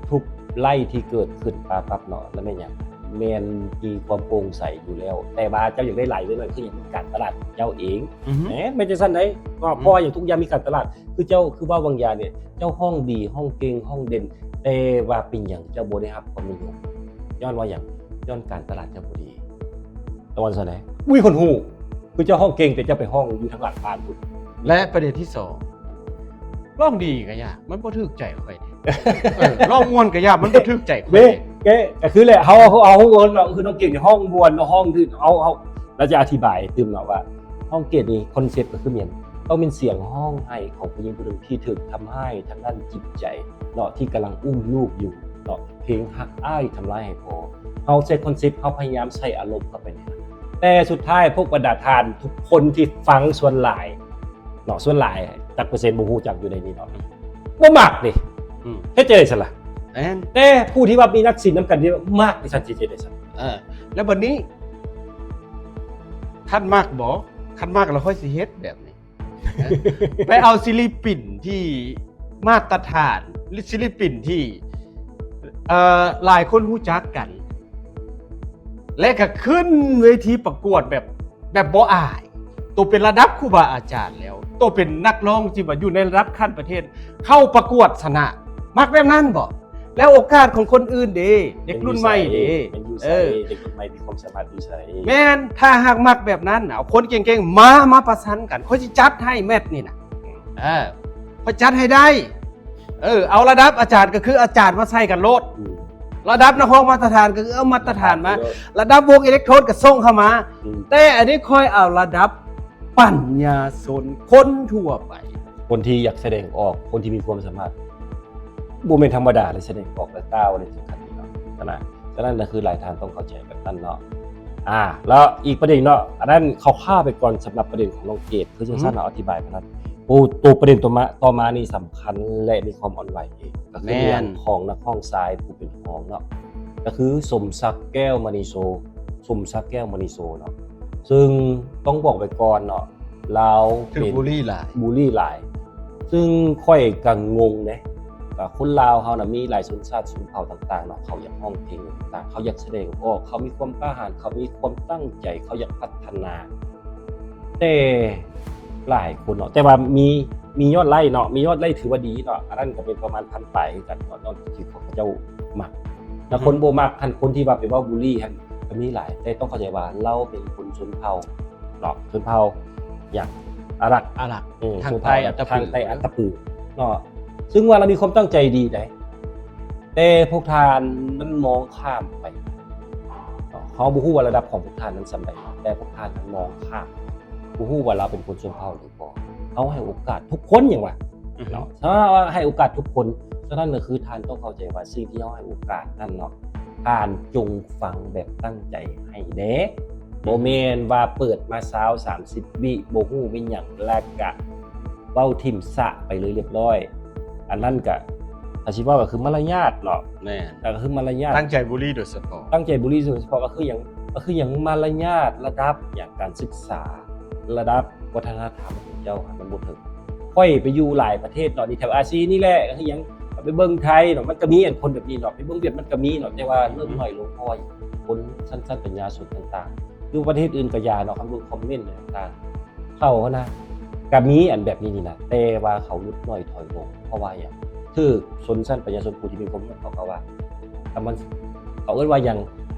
ທຸກໆໄລທີ່ເກີດຂຶ້ນປາປັບເນາະ ແລ້ວແມ່ນຫຍັງ ແມ່ນມີຄວາມໂປ່ງໃສຢູ່ແລ້ວ ແຕ່ວ່າເຈົ້າຢາກໄດ້ຫຼາຍເລື່ອງນັ້ນ ຄືຫຍັງ ການຕະຫຼາດຂອງເຈົ້າເອງ. ອືຮຶ ແມ່ນ ແມ່ນຈັ່ງຊັ້ນເດ້ ເພາະ ອືມ ເພາະວ່າຫຍັງ ທຸກຢ່າງມີການຕະຫຼາດ ຄືເຈົ້າ ຄືເວົ້າບາງຢ່າງນີ້ ເຈົ້າຮ້ອງດີ ຮ້ອງເກັ່ງ ຮ້ອງເດັ່ນ ແຕ່ວ່າເປັນຫຍັງເຈົ້າບໍ່ໄດ້ຮັບຄວາມນິຍົມ? ຍ້ອນວ່າຫຍັງ? ຍ້ອນການຕະຫຼາດເຈົ້າບໍ່ດີ. ຕະວັນຊັ້ນແຫຼະ ບໍ່ມີຄົນຮູ້ ຄືເຈົ້າຮ້ອງເກັ່ງ ແຕ່ເຈົ້າໄປຮ້ອງຢູ່ທາງຫຼັງບ້ານພຸ້ນ. ແລະ ປະເດັນທີສອງ ຮ້ອງດີກໍຢ່າ ມັນບໍ່ຖືກໃຈຂ້ອຍເດ້. ເອີ ຮ້ອງມ່ວນກໍຢ່າ ມັນບໍ່ຖືກໃຈຂ້ອຍເດ້. ເດ້ ກໍຄືແຫຼະ ເຮົາ ເຮົາ ເຮົາ ເຮົາ ຄືນ້ອງເກັ່ງນີ້ຮ້ອງມ່ວນ ເຮົາຮ້ອງຄື ເຮົາ ເຮົາ ລະຈະອະທິບາຍຕື່ມເນາະວ່າ ຮ້ອງເກັ່ງນີ້ຄອນເຊັບກໍຄືແມ່ນ ຕ້ອງແມ່ນສຽງຮ້ອງໄຫ້ຂອງຜູ້ຍິງຜູ້ໜຶ່ງທີ່ຖືກທຳຮ້າຍທາງດ້ານຈິດໃຈເນາະ ທີ່ກຳລັງອຸ້ມລູກຢູ່ເນາະ ເພງຮັກອ້າຍທຳລາຍໃຫ້ພໍ. ເຮົາໃຊ້ຄອນເຊັບ ເຮົາພະຍາຍາມໃສ່ອາລົມເຂົ້າໄປໃນນັ້ນ ແຕ່ສຸດທ້າຍພວກບັນດາທ່ານທຸກຄົນທີ່ຟັງ ສ່ວນຫຼາຍເນາະ ສ່ວນຫຼາຍຈັກເປີເຊັນບໍ່ຮູ້ຈັກຢູ່ໃນນີ້ເນາະ ບໍ່ມັກເດ້. ອືມ ເຮັດຈັ່ງໃດຊັ້ນລະ? ແມ່ນ ແຕ່ຜູ້ທີ່ວ່າມີນັກສິນນຳກັນນີ້ມັກ ນີ້ຊັ້ນຊິເຮັດຈັ່ງໃດຊັ້ນ? ເອີ ແລ້ວບັດນີ້ ທ່ານມັກບໍ່? ຄັນມັກແລ້ວຂ້ອຍຊິເຮັດແບບນີ້. ໄປເອົາສິລິປິນທີ່ມາດຕະຖານ ຫຼື ສິລິປິນທີ່ ເອີ ຫຼາຍຄົນຮູ້ຈັກກັນ ແລະ ກໍຂຶ້ນເວທີປະກວດແບບ ແບບບໍ່ອາຍ ໂຕເປັນລະດັບຄູບາອາຈານແລ້ວ ໂຕເປັນນັກຮ້ອງທີ່ວ່າຢູ່ໃນລະດັບຂັ້ນປະເທດ ເຂົ້າປະກວດຊະນະ ມັກແບບນັ້ນບໍ່? ແລ້ວໂອກາດຂອງຄົນອື່ນເດ ເດັກລຸ້ນໃໝ່ເດ ມັນຢູ່ໃສ? ເອີ ເດັກລຸ້ນໃໝ່ມີຄວາມສາມາດຢູ່ໃສ? ແມ່ນ ຖ້າຫາກມັກແບບນັ້ນ ເອົາຄົນເກັ່ງໆມາ ມາປະຊັນກັນ ຂ້ອຍຊິຈັດໃຫ້ແມັດນີ້ນະ ເອີ ຂ້ອຍຈັດໃຫ້ໄດ້ ເອີ ເອົາລະດັບອາຈານກໍຄືອາຈານມາໃສ່ກັນໂລດ ອືມ ລະດັບນັກຮ້ອງມາດຕະຖານກໍຄືເອົາມາດຕະຖານມາ ລະດັບວົງເອເລັກໂທນກໍສົ່ງເຂົ້າມາ ອືມ ແຕ່ອັນນີ້ຂ້ອຍເອົາລະດັບປັນຍາຊົນຄົນທົ່ວໄປ ຄົນທີ່ຢາກສະແດງອອກ ຄົນທີ່ມີຄວາມສາມາດ ບໍ່ແມ່ນທຳມະດາເລີຍ ສະແດງອອກ ແລະ ກ່າວໄດ້ເຖິງຂັ້ນນີ້ເນາະ ນະ ສະນັ້ນນະ ຄືຫຼາຍທ່ານຕ້ອງເຂົ້າໃຈແບບນັ້ນເນາະ ອາ ແລ້ວອີກປະເດັນໜຶ່ງເນາະ ອັນນັ້ນຄ່າວໆໄປກ່ອນ ສຳລັບປະເດັນຂອງນ້ອງເກດ ຄືຈັ່ງຊັ້ນເນາະ ອະທິບາຍປະມານນັ້ນ ໂຕ ໂຕປະເດັນຕໍ່ມາ ຕໍ່ມານີ້ສຳຄັນ ແລະ ມີຄວາມອ່ອນໄຫວອີກ ກໍຄືເລື່ອງຂອງນັກຮ້ອງຊາຍຜູ້ເປັນຮອງເນາະ ກໍຄືສົມສັກ ແກ້ວມະນີໂຊ ສົມສັກ ແກ້ວມະນີໂຊເນາະ ຊຶ່ງຕ້ອງບອກໄວ້ກ່ອນເນາະ ລາວຖືກບູລີຫຼາຍ ບູລີຫຼາຍ ຊຶ່ງຂ້ອຍກໍງົງເດ້ ກໍຄົນລາວເຮົານະ ມີຫຼາຍຊົນຊາດຊົນເຜົ່າຕ່າງໆເນາະ ເຂົາຢາກຮ້ອງເພງຕ່າງໆ ເຂົາຢາກສະແດງອອກ ເຂົາມີຄວາມກ້າຫານ ເຂົາມີຄວາມຕັ້ງໃຈ ເຂົາຢາກພັດທະນາ ແຕ່ຫຼາຍຄົນເນາະ ແຕ່ວ່າມີ ມີຍອດໄລ້ເນາະ ມີຍອດໄລ້ຖືວ່າດີເນາະ ອັນນັ້ນກໍເປັນປະມານພັນປາຍຄືກັນເນາະ ທີ່ເຂົາເຈົ້າມັກ ແລ້ວຄົນບໍ່ມັກຫັ້ນ ຄົນທີ່ວ່າໄປເວົ້າບູລີຫັ້ນກໍມີຫຼາຍ ແຕ່ຕ້ອງເຂົ້າໃຈວ່າລາວເປັນຄົນຊົນເຜົ່າ ເນາະ ຊົນເຜົ່າຫຍັງ ອາຣັກ ອາຣັກ ເອີ ທາງໃຕ້ອັດຕະປື ທາງໃຕ້ອັດຕະປືເນາະ ຊຶ່ງວ່າລາວມີຄວາມຕັ້ງໃຈດີໃດ໋ ແຕ່ພວກທ່ານມັນມອງຂ້າມໄປເນາະ ເຮົາບໍ່ຮູ້ວ່າລະດັບຂອງພວກທ່ານນັ້ນສ່ຳໃດ ແຕ່ພວກທ່ານມັນມອງຂ້າມ ບໍ່ຮູ້ວ່າລາວເປັນຄົນຊົນເຜົ່າຫຼືບໍ່ ເຮົາໃຫ້ໂອກາດທຸກຄົນຫຍັງວະ ອືຮຶ ເນາະ ຖ້າວ່າໃຫ້ໂອກາດທຸກຄົນ ສະນັ້ນກໍຄືທ່ານຕ້ອງເຂົ້າໃຈວ່າສິ່ງທີ່ເຮົາໃຫ້ໂອກາດນັ້ນເນາະ ທ່ານຈົ່ງຟັງແບບຕັ້ງໃຈໃຫ້ແດ່ ອືຮຶ ບໍ່ແມ່ນວ່າເປີດມາຊາວ ສາມສິບວິ ບໍ່ຮູ້ແມ່ນຫຍັງ ແລ້ວກະເວົ້າຖິ້ມສະໄປເລີຍລຽບລ້ອຍ ອັນນັ້ນກະ ຖ້າຊິເວົ້າກໍຄືມາລະຍາດເນາະ ແມ່ນ ກໍຄືມາລະຍາດ ຕັ້ງໃຈບູລີໂດຍສະເພາະ ຕັ້ງໃຈບູລີໂດຍສະເພາະ ກໍຄືຫຍັງ ກໍຄືຫຍັງ ມາລະຍາດ ລະດັບຫຍັງ ການສຶກສາ ລະດັບວັດທະນະທຳຂອງເຈົ້າຫັ້ນມັນບໍ່ເຖິງ ຂ້ອຍໄປຢູ່ຫຼາຍປະເທດເນາະ ນີ້ແຖວອາຊີນີ້ແຫຼະ ກໍຄືຫຍັງ ໄປເບິ່ງໄທເນາະ ມັນກໍມີອັນຄົນແບບນີ້ເນາະ ໄປເບິ່ງຫວຽດມັນກໍມີເນາະ ແຕ່ວ່າເລີ່ມໜ້ອຍລົງ ເພາະວ່າຄົນຊັ້ນ ຊັ້ນປັນຍາຊົນຕ່າງໆ ຢູ່ປະເທດອື່ນກໍຢ່າເນາະ ຄັນເບິ່ງຄອມເມັນຕ່າງໆ ເຂົາຫັ້ນນະ ກໍມີອັນແບບນີ້ນີ້ນະ ແຕ່ວ່າເຂົາຫຼຸດໜ້ອຍຖອຍລົງ ເພາະວ່າຫຍັງ? ຖືກຊົນຊັ້ນປະຊາຊົນຜູ້ທີ່ມີຄວາມຮູ້ ເຂົາກໍວ່າ ຖ້າມັນ ເຂົາເອີ້ນວ່າຫຍັງ?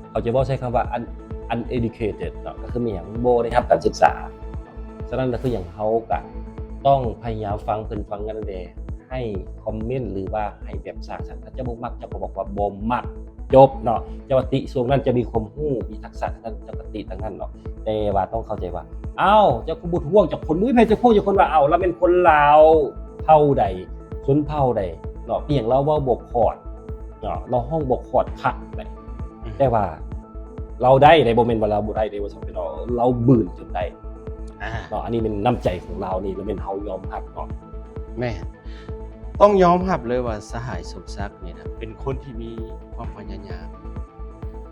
ເຂົາຈະເວົ້າໃຊ້ຄຳວ່າ un- uneducated ເນາະ ກໍຄືມີຫຍັງ? ບໍ່ໄດ້ຮັບການສຶກສາ. ສະນັ້ນກໍຄືຫຍັງ? ເຮົາກໍຕ້ອງພະຍາຍາມຟັງເພິ່ນ ຟັງກັນແດ່ ໃຫ້ຄອມເມັນ ຫຼືວ່າໃຫ້ແບບສ້າງສັນ. ຖ້າເຈົ້າບໍ່ມັກ ເຈົ້າກໍບອກວ່າບໍ່ມັກ ຈົບເນາະ. ເຈົ້າວ່າຕິຊ່ວງນັ້ນ ເຈົ້າມີຄວາມຮູ້ ມີທັກສະທາງນັ້ນ ເຈົ້າກໍຕິທາງນັ້ນເນາະ. ແຕ່ວ່າຕ້ອງເຂົ້າໃຈວ່າ ອ້າວ ເຈົ້າຄືບໍ່ທ້ວງຈັກຄົນ? ບໍ່ມີໃຜຈະທ້ວງຈັກຄົນວ່າ ອ້າວ ລາວແມ່ນຄົນລາວເຜົ່າໃດ ຊົນເຜົ່າໃດເນາະ? ເປັນຫຍັງລາວເວົ້າບໍ່ຂອດເນາະ? ລາວຮ້ອງບໍ່ຂອດຄັກໃດ. ອືມ ແຕ່ວ່າລາວໄດ້ໃດ ບໍ່ແມ່ນວ່າລາວບໍ່ໄດ້ເດ້ ວ່າຊັ້ນເນາະ. ລາວບືນຈົນໄດ້ ອ່າ ເນາະ. ອັນນີ້ແມ່ນນ້ຳໃຈຂອງລາວນີ້ ລະແມ່ນເຮົາຍອມຮັບເນາະ. ແມ່ນ ຕ້ອງຍອມຮັບເລີຍວ່າສະຫາຍສົມສັກນີ້ນະ ເປັນຄົນທີ່ມີຄວາມພະຍາຍາມ.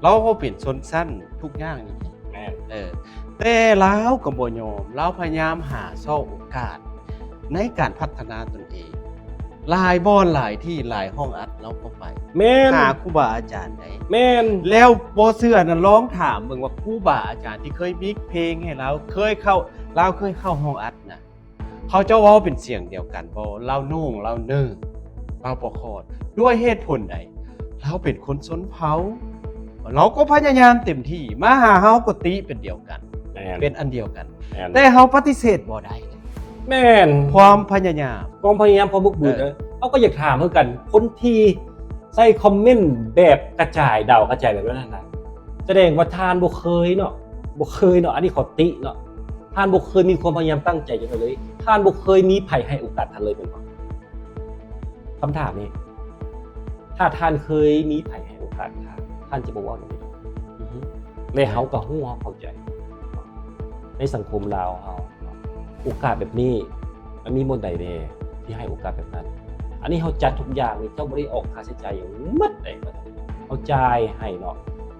ລາວກໍເປັນຊົນຊັ້ນທຸກຢ່າງນີ້. ແມ່ນ ເອີ ແຕ່ລາວກໍບໍ່ຍອມ, ລາວພະຍາຍາມຫາຊອກໂອກາດໃນການພັດທະນາຕົນເອງ. ຫຼາຍບ່ອນຫຼາຍທີ່ ຫຼາຍຫ້ອງອັດລາວກໍໄປ. ແມ່ນ ຫາຄູບາອາຈານໄດ້. ແມ່ນ ແລ້ວບໍ່ເຊື່ອນະ ລອງຖາມເບິ່ງວ່າຄູບາອາຈານທີ່ເຄີຍມິກເພງໃຫ້ລາວ ເຄີຍເຂົ້າ ລາວເຄີຍເຂົ້າຫ້ອງອັດນະ ເຂົາເຈົ້າເວົ້າເປັນສຽງດຽວກັນບໍ່? ລາວໂໜ່ງ ລາວເໜີ ລາວບໍ່ຂອດ. ດ້ວຍເຫດຜົນໃດ? ລາວເປັນຄົນຊົນເຜົ່າ. ລາວກໍພະຍາຍາມເຕັມທີ່. ມາຫາເຮົາກໍຕິເປັນດຽວກັນ. ແມ່ນ ເປັນອັນດຽວກັນ. ແມ່ນ ແຕ່ເຮົາປະຕິເສດບໍ່ໄດ້. ແມ່ນ ຄວາມພະຍາຍາມ ຄວາມພະຍາຍາມ ຄວາມບຶກບືນ. ເອີ ເອີ ເຮົາກໍຢາກຖາມຄືກັນ ຄົນທີ່ໃສ່ຄອມເມັນແບບກະຈາຍດາວກະຈາຍແບບນັ້ນນະ ສະແດງວ່າທ່ານບໍ່ເຄີຍເນາະ ບໍ່ເຄີຍເນາະ. ອັນນີ້ຂໍຕິເນາະ. ທ່ານບໍ່ເຄີຍມີຄວາມພະຍາຍາມຕັ້ງໃຈຈັກເທື່ອເລີຍ. ທ່ານບໍ່ເຄີຍມີໃຜໃຫ້ໂອກາດທ່ານເລີຍແມ່ນບໍ່? ຄຳຖາມນີ້ ຖ້າທ່ານເຄີຍມີໃຜໃຫ້ໂອກາດທ່ານ ທ່ານຈະບໍ່ເວົ້າແນວນີ້. ອືຮຶ ແລະ ເຮົາກໍຮູ້ ເຮົາເຂົ້າໃຈ ໃນສັງຄົມລາວເຮົາ ໂອກາດແບບນີ້ ມັນມີບ່ອນໃດແດ່ທີ່ໃຫ້ໂອກາດແບບນັ້ນ? ອັນນີ້ເຮົາຈັດທຸກຢ່າງນີ້ ເຈົ້າບໍ່ໄດ້ອອກຄ່າໃຊ້ຈ່າຍຫຍັງໝົດເດ້. ເຮົາຈ່າຍໃຫ້ເນາະ.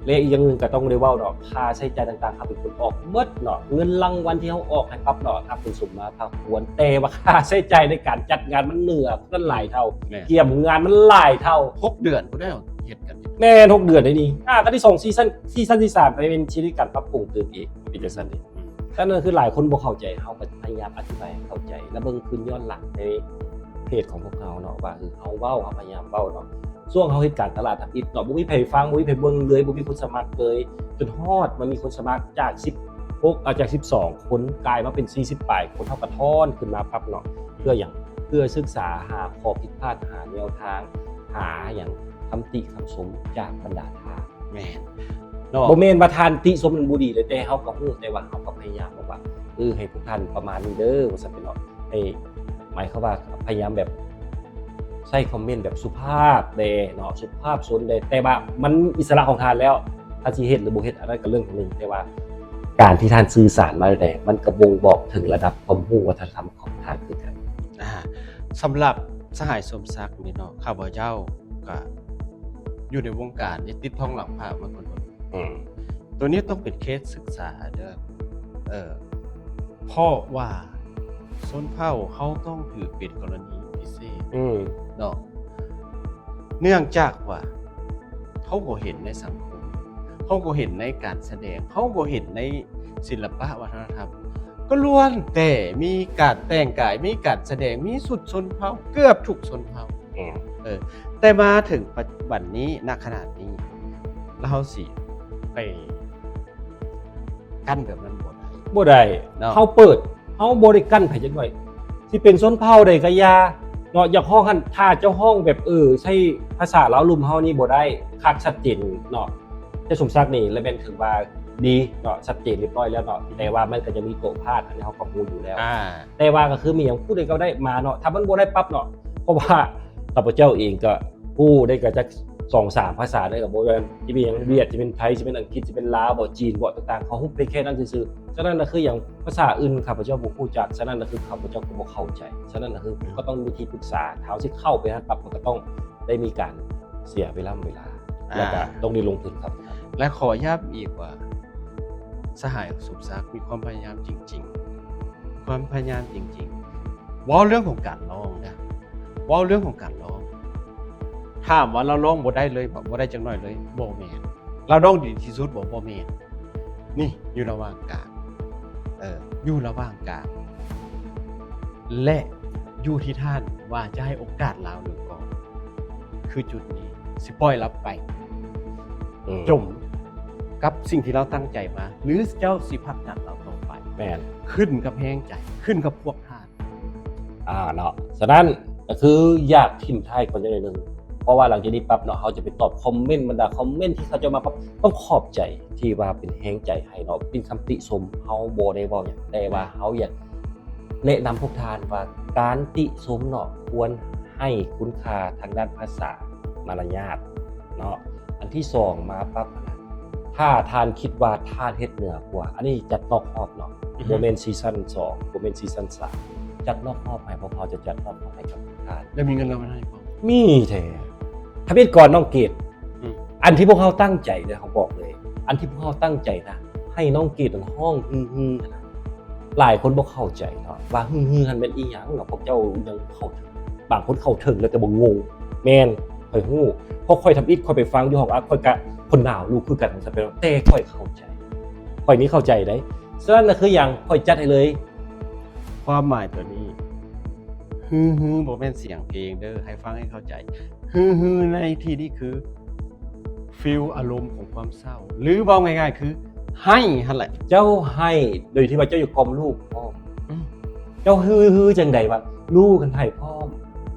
ແລະ ອີກຢ່າງໜຶ່ງກໍຕ້ອງໄດ້ເວົ້າເນາະ ຄ່າໃຊ້ຈ່າຍຕ່າງໆ ເຮົາເປັນຄົນອອກໝົດເນາະ. ເງິນລາງວັນທີ່ເຮົາອອກໃຫ້ປັບເນາະ ນັບເປັນສົມມາພາຄວນ, ແຕ່ວ່າຄ່າໃຊ້ຈ່າຍໃນການຈັດງານມັນເໜືອນັ້ນຫຼາຍເທົ່າ, ແມ່ນ ກຽມງານມັນຫຼາຍເທົ່າ. ຫົກເດືອນພຸ້ນແລ້ວເຮັດກັນຢູ່. ແມ່ນ ຫົກເດືອນໄດ໋ນີ້. ອ່າ ຄັ້ງທີສອງ ຊີຊັນ ຊີຊັນທີສາມ ໄປເປັນຊີວິດການປັບປຸງຕື່ມອີກ ເປັນຈັ່ງຊັ້ນເດ. ອືມ ສະນັ້ນຄືຫຼາຍຄົນບໍ່ເຂົ້າໃຈ, ເຮົາກໍພະຍາຍາມອະທິບາຍໃຫ້ເຂົ້າໃຈ ແລະ ເບິ່ງຄືນຍ້ອນຫຼັງໃນເພຈຂອງພວກເຮົາເນາະ ວ່າ ເອີ ເຮົາເວົ້າ ເຮົາພະຍາຍາມເວົ້າເນາະ. ຊ່ວງເຮົາເຮັດການຕະຫຼາດທຳອິດເນາະ ບໍ່ມີໃຜຟັງ ບໍ່ມີໃຜເບິ່ງເລີຍ, ບໍ່ມີຄົນສະໝັກເລີຍ, ຈົນຮອດມາມີຄົນສະໝັກຈາກສິບຫົກ ເອົາ ຈາກສິບສອງຄົນ ກາຍມາເປັນສີ່ສິບປາຍຄົນ, ເຮົາກະຖອນຂຶ້ນມາປັບເນາະ. ເພື່ອຫຍັງ? ເພື່ອສຶກສາຫາຂໍ້ຜິດພາດ, ຫາແນວທາງ, ຫາຫຍັງ ຄຳຕິຄຳຊົມຈາກບັນດາທ່ານ. ແມ່ນເນາະ. ບໍ່ແມ່ນວ່າທ່ານຕິຊົມນັ້ນບໍ່ດີເລີຍ, ແຕ່ເຮົາກໍຮູ້, ແຕ່ວ່າເຮົາກໍພະຍາຍາມບອກວ່າ ເອີ ໃຫ້ພວກທ່ານປະມານນີ້ເດີ ວ່າຊັ້ນເນາະ. ໃຫ້ ໝາຍຄວາມວ່າພະຍາຍາມແບບໃຊ້ຄອມເມັນແບບສຸພາບແດ່ເນາະ, ສຸພາບຊົນແດ່, ແຕ່ວ່າມັນອິດສະຫຼະຂອງທ່ານແລ້ວ, ທ່ານຊິເຮັດຫຼືບໍ່ເຮັດ ອັນນັ້ນກໍເລື່ອງໜຶ່ງ, ແຕ່ວ່າການທີ່ທ່ານສື່ສານມາແດ່ ມັນກໍບົ່ງບອກເຖິງລະດັບຄວາມຮູ້ວັດທະນະທຳຂອງທ່ານຄືກັນ. ອ່າ ສຳລັບສະຫາຍສົມສັກນີ້ເນາະ, ຂ້າພະເຈົ້າກໍຢູ່ໃນວົງການນີ້ ຕິດທອງຫຼັງພະມາກ່ອນ. ອືມ ໂຕນີ້ຕ້ອງເປັນເຄສສຶກສາເດີ. ເອີ ເພາະວ່າຊົນເຜົ່າເຮົາຕ້ອງຖືເປັນກໍລະນີພິເສດ ອືມ ເນາະ, ເນື່ອງຈາກວ່າເຮົາກໍເຫັນໃນສັງຄົມ, ເຮົາກໍເຫັນໃນການສະແດງ, ເຮົາກໍເຫັນໃນສິລະປະວັດທະນະທຳ, ກໍລ້ວນແຕ່ມີການແຕ່ງກາຍ, ມີການສະແດງ, ມີຊຸດຊົນເຜົ່າ ເກືອບທຸກຊົນເຜົ່າ. ອືມ ເອີ ແຕ່ມາເຖິງປັດຈຸບັນນີ້ ນະຂະນະນີ້ ລາວຊິໄປກັ້ນແບບນັ້ນບໍ່ໄດ້ ບໍ່ໄດ້ເນາະ. ເຮົາເປີດ ເຮົາບໍ່ໄດ້ກັ້ນໃຜຈັກໜ້ອຍ, ຊິເປັນຊົນເຜົ່າໃດກໍຢ່າເນາະ. ຢາກຮ້ອງຫັ້ນ ຖ້າເຈົ້າຮ້ອງແບບ ເອີ ໃຊ້ພາສາລາວລຸ່ມເຮົານີ້ບໍ່ໄດ້ ຄັກ ຊັດເຈນເນາະ. ແຕ່ສົມສັກນີ້ລະແມ່ນຖືວ່າດີເນາະ, ຊັດເຈນຮຽບຮ້ອຍແລ້ວເນາະ, ແຕ່ວ່າມັນກໍຈະມີໂຕພາດ ອັນນີ້ເຮົາກໍຮູ້ຢູ່ແລ້ວ. ອ່າ ແຕ່ວ່າກໍຄືມີຫຍັງຜູ້ໃດກໍໄດ້ມາເນາະ, ຖ້າມັນບໍ່ໄດ້ປັບເນາະ, ເພາະວ່າຂ້າພະເຈົ້າເອງກໍຮູ້ໄດ້ກໍຈັກສອງສາມພາສາໄດ້ກໍບໍ່ແມ່ນ, ຈະເປັນຫຍັງ ຫວຽດ, ຈະເປັນໄທ, ຈະເປັນອັງກິດ, ຈະເປັນລາວບໍ, ຈີນບໍ, ຕ່າງໆ ເຂົາຮູ້ໄປແຄ່ນັ້ນຊື່ໆ. ສະນັ້ນນະ ຄືຫຍັງ ພາສາອື່ນຂ້າພະເຈົ້າບໍ່ຮູ້ຈັກ, ສະນັ້ນນະ ຄືຂ້າພະເຈົ້າກໍບໍ່ເຂົ້າໃຈ. ສະນັ້ນນະ ຄື ອືມ ກໍຕ້ອງມີທີ່ປຶກສາ, ຖ້າເຮົາຊິເຂົ້າໄປຫາປັບ ມັນກໍຕ້ອງໄດ້ມີການເສຍເວລາເວລາ ອ່າ ແລ້ວກໍຕ້ອງໄດ້ລົງທຶນຄັບ ແລະ ຂໍຢ້ຳອີກວ່າ ສະຫາຍສົມສັກມີຄວາມພະຍາຍາມຈິງໆ, ຄວາມພະຍາຍາມຈິງໆ. ເວົ້າເລື່ອງຂອງການລອງນະ, ເວົ້າເລື່ອງຂອງການລອງ. ຖາມວ່າລາວລອງບໍ່ໄດ້ເລີຍບໍ? ບໍ່ໄດ້ຈັກໜ້ອຍເລີຍ? ບໍ່ແມ່ນ. ລາວລອງດີທີ່ສຸດບໍ? ບໍ່ແມ່ນ. ນີ້ຢູ່ລະຫວ່າງກາງ, ເອີ ຢູ່ລະຫວ່າງກາງ ແລະ ຢູ່ທີ່ທ່ານວ່າຈະໃຫ້ໂອກາດລາວຫຼືບໍ່. ຄືຈຸດນີ້ ຊິປ່ອຍລາວໄປ ອືມ ຈົມກັບສິ່ງທີ່ລາວຕັ້ງໃຈມາ ຫຼືເຈົ້າຊິຜັກດັນລາວຕໍ່ໄປ. ແມ່ນ. ຂຶ້ນກັບແຮງໃຈ, ຂຶ້ນກັບພວກທ່ານ. ອ່າ ເນາະ. ສະນັ້ນກໍຄືຢາກຖິ້ມທ້າຍກ່ອນຈັກໜ້ອຍໜຶ່ງ, ເພາະວ່າຫຼັງຈາກນີ້ປັບເນາະ ເຮົາຈະໄປຕອບຄອມເມັນ, ບັນດາຄອມເມັນທີ່ເຂົາເຈົ້າມາປັບ ຕ້ອງຂອບໃຈທີ່ວ່າເປັນແຮງໃຈໃຫ້ເນາະ, ເປັນຄຳຕິຊົມ. ເຮົາບໍ່ໄດ້ເວົ້າຫຍັງ, ແຕ່ວ່າເຮົາຢາກ ແນະນຳພວກທ່ານວ່າການຕິຊົມເນາະ ຄວນໃຫ້ຄຸນຄ່າທາງດ້ານພາສາ, ມາລະຍາດເນາະ. ອັນທີສອງມາປັບນະ ຖ້າທ່ານຄິດວ່າທ່ານເຮັດເໜືອກວ່າ, ອັນນີ້ຈັດນອກຮອບເນາະ, ອືຮຶ ບໍ່ແມ່ນຊີຊັນສອງ, ບໍ່ແມ່ນຊີຊັນສາມ, ຈັດນອກຮອບໃຫ້, ພວກເຮົາຈະຈັດນອກຮອບໃຫ້ກັບທຸກທ່ານ ແລະ ມີເງິນລາງວັນໃຫ້ພ້ອມ. ມີແທ້. ທຳອິດກ່ອນນ້ອງເກດ. ອືມ ອັນທີ່ພວກເຮົາຕັ້ງໃຈເນຍ ເຮົາບອກເລີຍ, ອັນທີ່ພວກເຮົາຕັ້ງໃຈນະ ໃຫ້ນ້ອງເກດນັ້ນຮ້ອງຮືໆ ຫັ້ນນະ. ຫຼາຍຄົນບໍ່ເຂົ້າໃຈເນາະ ວ່າຮືໆ ຫັ້ນແມ່ນອີ່ຫຍັງເນາະ, ພວກເຈົ້າຍັງເຂົ້າເຖິງ, ບາງຄົນເຂົ້າເຖິງແລ້ວແຕ່ບໍ່ງົງ. ແມ່ນ, ຂ້ອຍຮູ້, ເພາະຂ້ອຍທຳອິດ ຂ້ອຍໄປຟັງຢູ່ຫ້ອງອັດ, ຂ້ອຍກະ ຄົນໜາວລູກຄືກັນ ແຕ່ຂ້ອຍເຂົ້າໃຈ, ຂ້ອຍນີ້ເຂົ້າໃຈເດ້. ສະນັ້ນນະ ຄືຫຍັງ? ຂ້ອຍຈັດໃຫ້ເລີຍ. ຄວາມໝາຍຕົວນີ້ ຮືໆ ບໍ່ແມ່ນສຽງເພງເດີ, ໃຫ້ຟັງໃຫ້ເຂົ້າໃຈ. ຮືໆ ໃນທີ່ນີ້ຄືຟີລອາລົມຂອງຄວາມເສົ້າ ຫຼື ເວົ້າງ່າຍໆ ຄືໄຫ້ຫັ້ນແຫຼະ. ເຈົ້າໄຫ້ໂດຍທີ່ວ່າເຈົ້າຢູ່ກ້ອມລູກພ້ອມ. ອືມ ເຈົ້າຮືໆ ຈັ່ງໃດວ່າລູກຫັ້ນໄຫ້ພ້ອມ,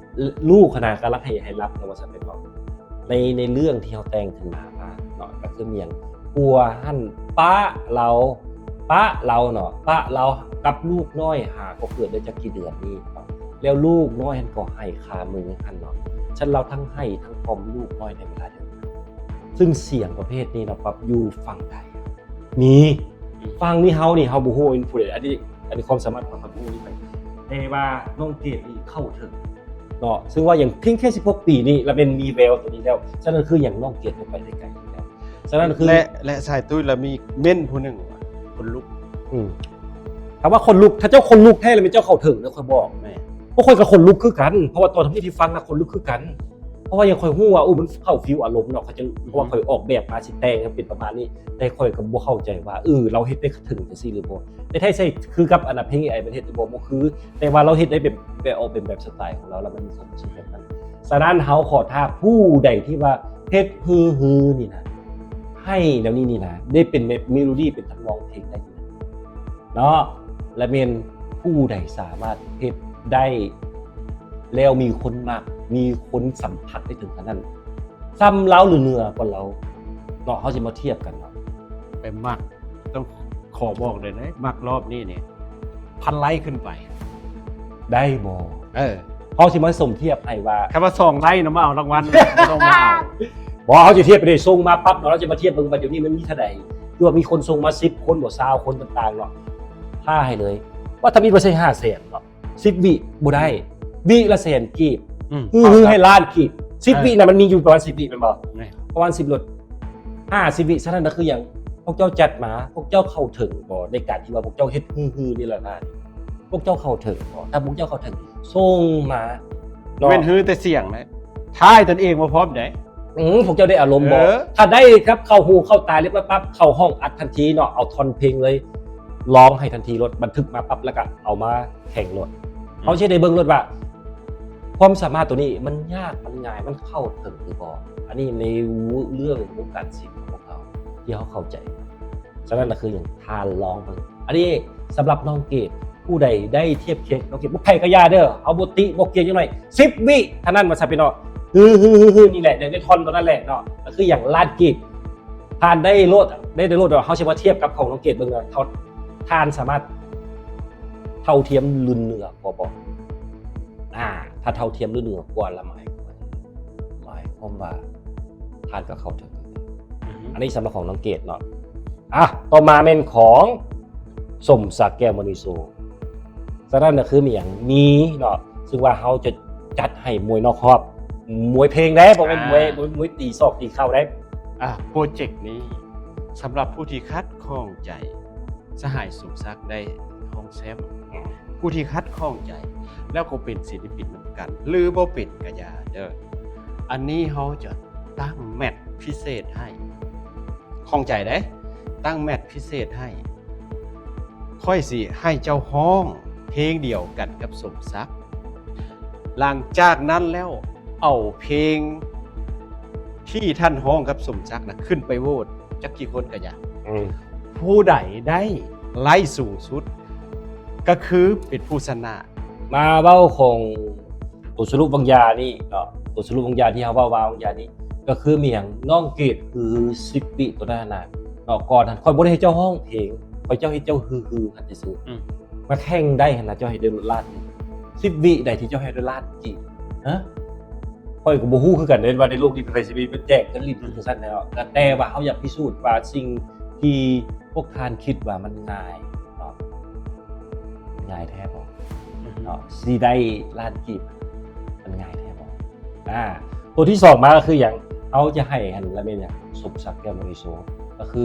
ລູກຫັ້ນນະກຳລັງໃຫ້ ໃຫ້ຫຼັບນະ ວ່າຊັ້ນເປັນບໍ່? ໃນ ໃນເລື່ອງທີ່ເຮົາແຕ່ງຂຶ້ນມາວ່າເນາະ ກໍຄືມີຫຍັງ? ຜົວຫັ້ນປະລາວ, ປະລາວເນາະ, ປະລາວກັບລູກນ້ອຍ ຫາກໍເກີດໄດ້ຈັກກີ່ເດືອນນີ້ເນາະ, ແລ້ວລູກນ້ອຍຫັ້ນກໍໄຫ້ຄາມືຫັ້ນເນາະ. ຊັ້ນລາວທັງໄຫ້ທັງກ້ອມລູກນ້ອຍໃນເວລາດຽວກັນ. ຊຶ່ງສຽງປະເພດນີ້ເນາະ ປັບຢູ່ຝັ່ງໃດ? ມີ ຝັ່ງນີ້ເຮົານີ້ ເຮົາບໍ່ຮູ້ວ່າເປັນຜູ້ໃດ, ອັນນີ້ ອັນນີ້ຄວາມສາມາດຂອງເຮົາບໍ່ຮູ້ນີ້ໄປ, ແຕ່ວ່ານ້ອງເກດນີ້ເຂົ້າເຖິງເນາະ, ຊຶ່ງວ່າຫຍັງ ພຽງແຄ່ສິບຫົກປີນີ້ ລະແມ່ນມີແວວຕົວນີ້ແລ້ວ. ສະນັ້ນຄືຫຍັງ ນ້ອງເກດໄປໄດ້ໄກແລ້ວ. ສະນັ້ນຄື ແລະ ແລະສາຍຕຸ້ຍລະມີເມັນຜູ້ໜຶ່ງ ຄົນລຸກ ອືມ ຖ້າວ່າຄົນລຸກ ຖ້າເຈົ້າຄົນລຸກແທ້ລະແມ່ນເຈົ້າເຂົ້າເຖິງເດີ ຂ້ອຍບອກ ແມ່ນ ພວກຂ້ອຍກໍຄົນລຸກຄືກັນ ເພາະວ່າຕອນທຳອິດທີ່ຟັງນະ ຄົນລຸກຄືກັນ ເພາະວ່າຫຍັງ ຂ້ອຍຮູ້ວ່າ ໂອ້ ມັນເຂົ້າຟີວອາລົມເນາະ ເຂົາຈະ ອືຮຶ ເພາະວ່າຂ້ອຍອອກແບບມາຊິແຕ່ງໃຫ້ເປັນປະມານນີ້ ແຕ່ຂ້ອຍກໍບໍ່ເຂົ້າໃຈວ່າ ເອີ ລາວເຮັດໄດ້ເຖິງຈັ່ງຊີ້ຫຼືບໍ່ ແຕ່ແທ້ໃສ່ຄືກັບອັນນະ ເພງເອໄອມັນເຮັດຫຼືບໍ່ ບໍ່ຄື ແຕ່ວ່າລາວເຮັດໄດ້ແບບ ແບບອອກເປັນແບບສະໄຕຂອງລາວ ແລ້ວມັນມີຄວາມຮູ້ສຶກແບບນັ້ນ. ສະນັ້ນເຮົາຂໍທ້າຜູ້ໃດທີ່ວ່າເຮັດຮືໆນີ້ນະ ໃຫ້ແນວນີ້ນີ້ນະ ໄດ້ເປັນແບບເມໂລດີ ເປັນທຳນອງເພງໄດ້ນີ້ນະ ເນາະ ແລະແມ່ນຜູ້ໃດສາມາດເຮັດໄດ້ ແລ້ວມີຄົນມັກ ມີຄົນສຳຜັດໄດ້ເຖິງຂະໜາດນັ້ນ ສ່ຳລາວຫຼືເໜືອກວ່າລາວເນາະ ເຮົາຊິມາທຽບກັນເນາະ ໄປມັກ ຕ້ອງຂໍບອກເລີຍເດ້ ມັກລອບນີ້ນີ້ ພັນໄລ້ຂຶ້ນໄປ ໄດ້ບໍ່? ເອີ ເຮົາຊິມາສົມທຽບໃຫ້ວ່າ ຄັນວ່າສອງໄລ້ນະ ມາເອົາລາງວັນ ບໍ່ຕ້ອງມາເອົາ ບໍ່ ເຮົາຊິທຽບໄປເດ້ ສົ່ງມາປັບເນາະ ເຮົາຊິມາທຽບເບິ່ງວ່າດຽວນີ້ມັນມີເທົ່າໃດ ຄືວ່າມີຄົນສົ່ງມາສິບຄົນບໍ່ ຊາວຄົນຕ່າງໆເນາະ ຖ້າໃຫ້ເລີຍ ວ່າທຳອິດວ່າໃຊ້ຫ້າແສນເນາະ ສິບວິບໍ່ໄດ້ ວິລະແສນກີບ ອືມ ຄືໃຫ້ລ້ານກີບ ສິບວິນະ ມັນມີຢູ່ປະມານສິບວິແມ່ນບໍ່? ປະມານສິບລົດ ຫ້າສິບວິ ສະນັ້ນນະຄືຫຍັງ? ພວກເຈົ້າຈັດມາ ພວກເຈົ້າເຂົ້າເຖິງບໍ່ ໃນການທີ່ວ່າພວກເຈົ້າເຮັດຮືໆນີ້ລະນະ ພວກເຈົ້າເຂົ້າເຖິງບໍ່? ຖ້າພວກເຈົ້າເຂົ້າເຖິງ ສົ່ງມາເນາະ ເວັ້ນຮືແຕ່ສຽງນະ ຖ່າຍຕົນເອງບໍ່ພ້ອມໃດ ອືມ ພວກເຈົ້າໄດ້ອາລົມບໍ່? ເອີ ຖ້າໄດ້ຄັບ ເຂົ້າຫູເຂົ້າຕາລຽບຮ້ອຍປັບ ເຂົ້າຫ້ອງອັດທັນທີເນາະ ເອົາທ່ອນເພງເລີຍ ຮ້ອງໃຫ້ທັນທີໂລດ ບັນທຶກມາປັບ ແລ້ວກະເອົາມາແຂ່ງໂລດ ອືມ ເຮົາຊິໄດ້ເບິ່ງໂລດວ່າ ຄວາມສາມາດໂຕນີ້ມັນຍາກ ມັນງ່າຍ ມັນເຂົ້າເຖິງຫຼືບໍ່? ອັນນີ້ໃນເລື່ອງວົງການສິນຂອງພວກເຮົາ ທີ່ເຮົາເຂົ້າໃຈ ສະນັ້ນນະຄືຫຍັງ? ທ່ານລອງເບິ່ງ ອັນນີ້ສຳລັບນ້ອງເກດ ຜູ້ໃດໄດ້ທຽບຄຽງນ້ອງເກດ ບໍ່ໃຜກໍຢ່າເດີ ເຮົາບໍ່ຕິບໍ່ກຽງຈັກໜ້ອຍ ສິບວິເທົ່ານັ້ນວ່າຊັ້ນພີ່ນ້ອງ ຮືໆໆ ນີ້ແຫຼະ ໃນ ໃນທ່ອນໂຕນັ້ນແຫຼະເນາະ ກໍຄືຫຍັງ ລ້ານກີບ ທ່ານໄດ້ໂລດ ໄດ້ ໄດ້ໂລດ ເຮົາຊິມາທຽບກັບຂອງນ້ອງເກດເບິ່ງວ່າ ທ່ານສາມາດເທົ່າທຽມລຸ້ນເໜືອກວ່າບໍ່? ອາ ຖ້າເທົ່າທຽມລຸ້ນເໜືອກວ່າລະ ໝາຍ ໝາຍຄວາມວ່າທ່ານກໍເຂົ້າເຖິງ ອືຮຶ ອັນນີ້ສຳລັບຂອງນ້ອງເກດເນາະ ອາ ຕໍ່ມາແມ່ນຂອງສົມສັກ ແກ້ວມະນີໂຊ ສະນັ້ນກໍຄືມີຫຍັງ ມີເນາະ ຊຶ່ງວ່າເຮົາຈະຈັດໃຫ້ມວຍນອກຮອບ ມວຍເພງເດ້ ບໍ່ແມ່ນມວຍ ອ່າ ມວຍ ມວຍຕີສອກຕີເຂົ່າເດ້ ອ່າ ໂປຣເຈັກນີ້ ສຳລັບຜູ້ທີ່ຂັດຂ້ອງໃຈ ສະຫາຍສົມສັກໄດ້ຮອງແຊ້ມ ອືມ ຜູ້ທີ່ຂັດຂ້ອງໃຈ ແລ້ວກໍເປັນສິນປິນນຳກັນ ຫຼືບໍ່ເປັນກະຢ່າເດີ ອັນນີ້ເຮົາຈະຕັ້ງແມັດພິເສດໃຫ້ ຂ້ອງໃຈເດ້ ຕັ້ງແມັດພິເສດໃຫ້ ຂ້ອຍຊິໃຫ້ເຈົ້າຮ້ອງເພງດຽວກັນກັບສົມສັກ ຫຼັງຈາກນັ້ນແລ້ວ ເອົາເພງທີ່ທ່ານຮ້ອງກັບສົມສັກນະ ຂຶ້ນໄປໂຫວດຈັກກີ່ຄົນກະຢ່າ ອືມ ຜູ້ໃດໄດ້ໄລ້ສູງສຸດ ກໍຄືເປັນຜູ້ຊະນະ. ມາເວົ້າຂອງໂຕສະຫຼຸບວາງຢານີ້ເນາະ ໂຕສະຫຼຸບວາງຢາທີ່ເຮົາເວົ້າວ່າວາງຢານີ້ ກໍຄືມີຫຍັງ ນ້ອງເກດຄືສິບວິໂຕນັ້ນນະເນາະ ກ່ອນຫັ້ນຂ້ອຍບໍ່ໄດ້ໃຫ້ເຈົ້າຮ້ອງເພງ ຂ້ອຍເຈົ້າເຮັດເຈົ້າຮືໆຫັ້ນຊື່ໆ ອືມ ມາແຂ່ງໄດ້ຫັ້ນນະ ເຈົ້າເຮັດໄດ້ໂລດລ້ານໜຶ່ງ ສິບວິໃດທີ່ເຈົ້າເຮັດໄດ້ລ້ານກີບ ຮະ? ຂ້ອຍກໍບໍ່ຮູ້ຄືກັນເດ້ວ່າໃນໂລກນີ້ໃຜຊິໄປແຈກເງິນຫຼິ້ນຄືຈັ່ງຊັ້ນແລ້ວ ແຕ່ວ່າເຮົາຢາກພິສູດວ່າສິ່ງທີ່ພວກທ່ານຄິດວ່າມັນງ່າຍເນາະ ມັນງ່າຍແທ້ບໍ່ ອືຮຶ ເນາະ ຊິໄດ້ລ້ານກີບ ມັນງ່າຍແທ້ບໍ່? ອາ ໂຕທີສອງມາກໍຄືຫຍັງ? ເຮົາຈະໃຫ້ຫັ້ນລະແມ່ນຫຍັງ? ສົມສັກ ແກ້ວມະນີໂຊ ກໍຄື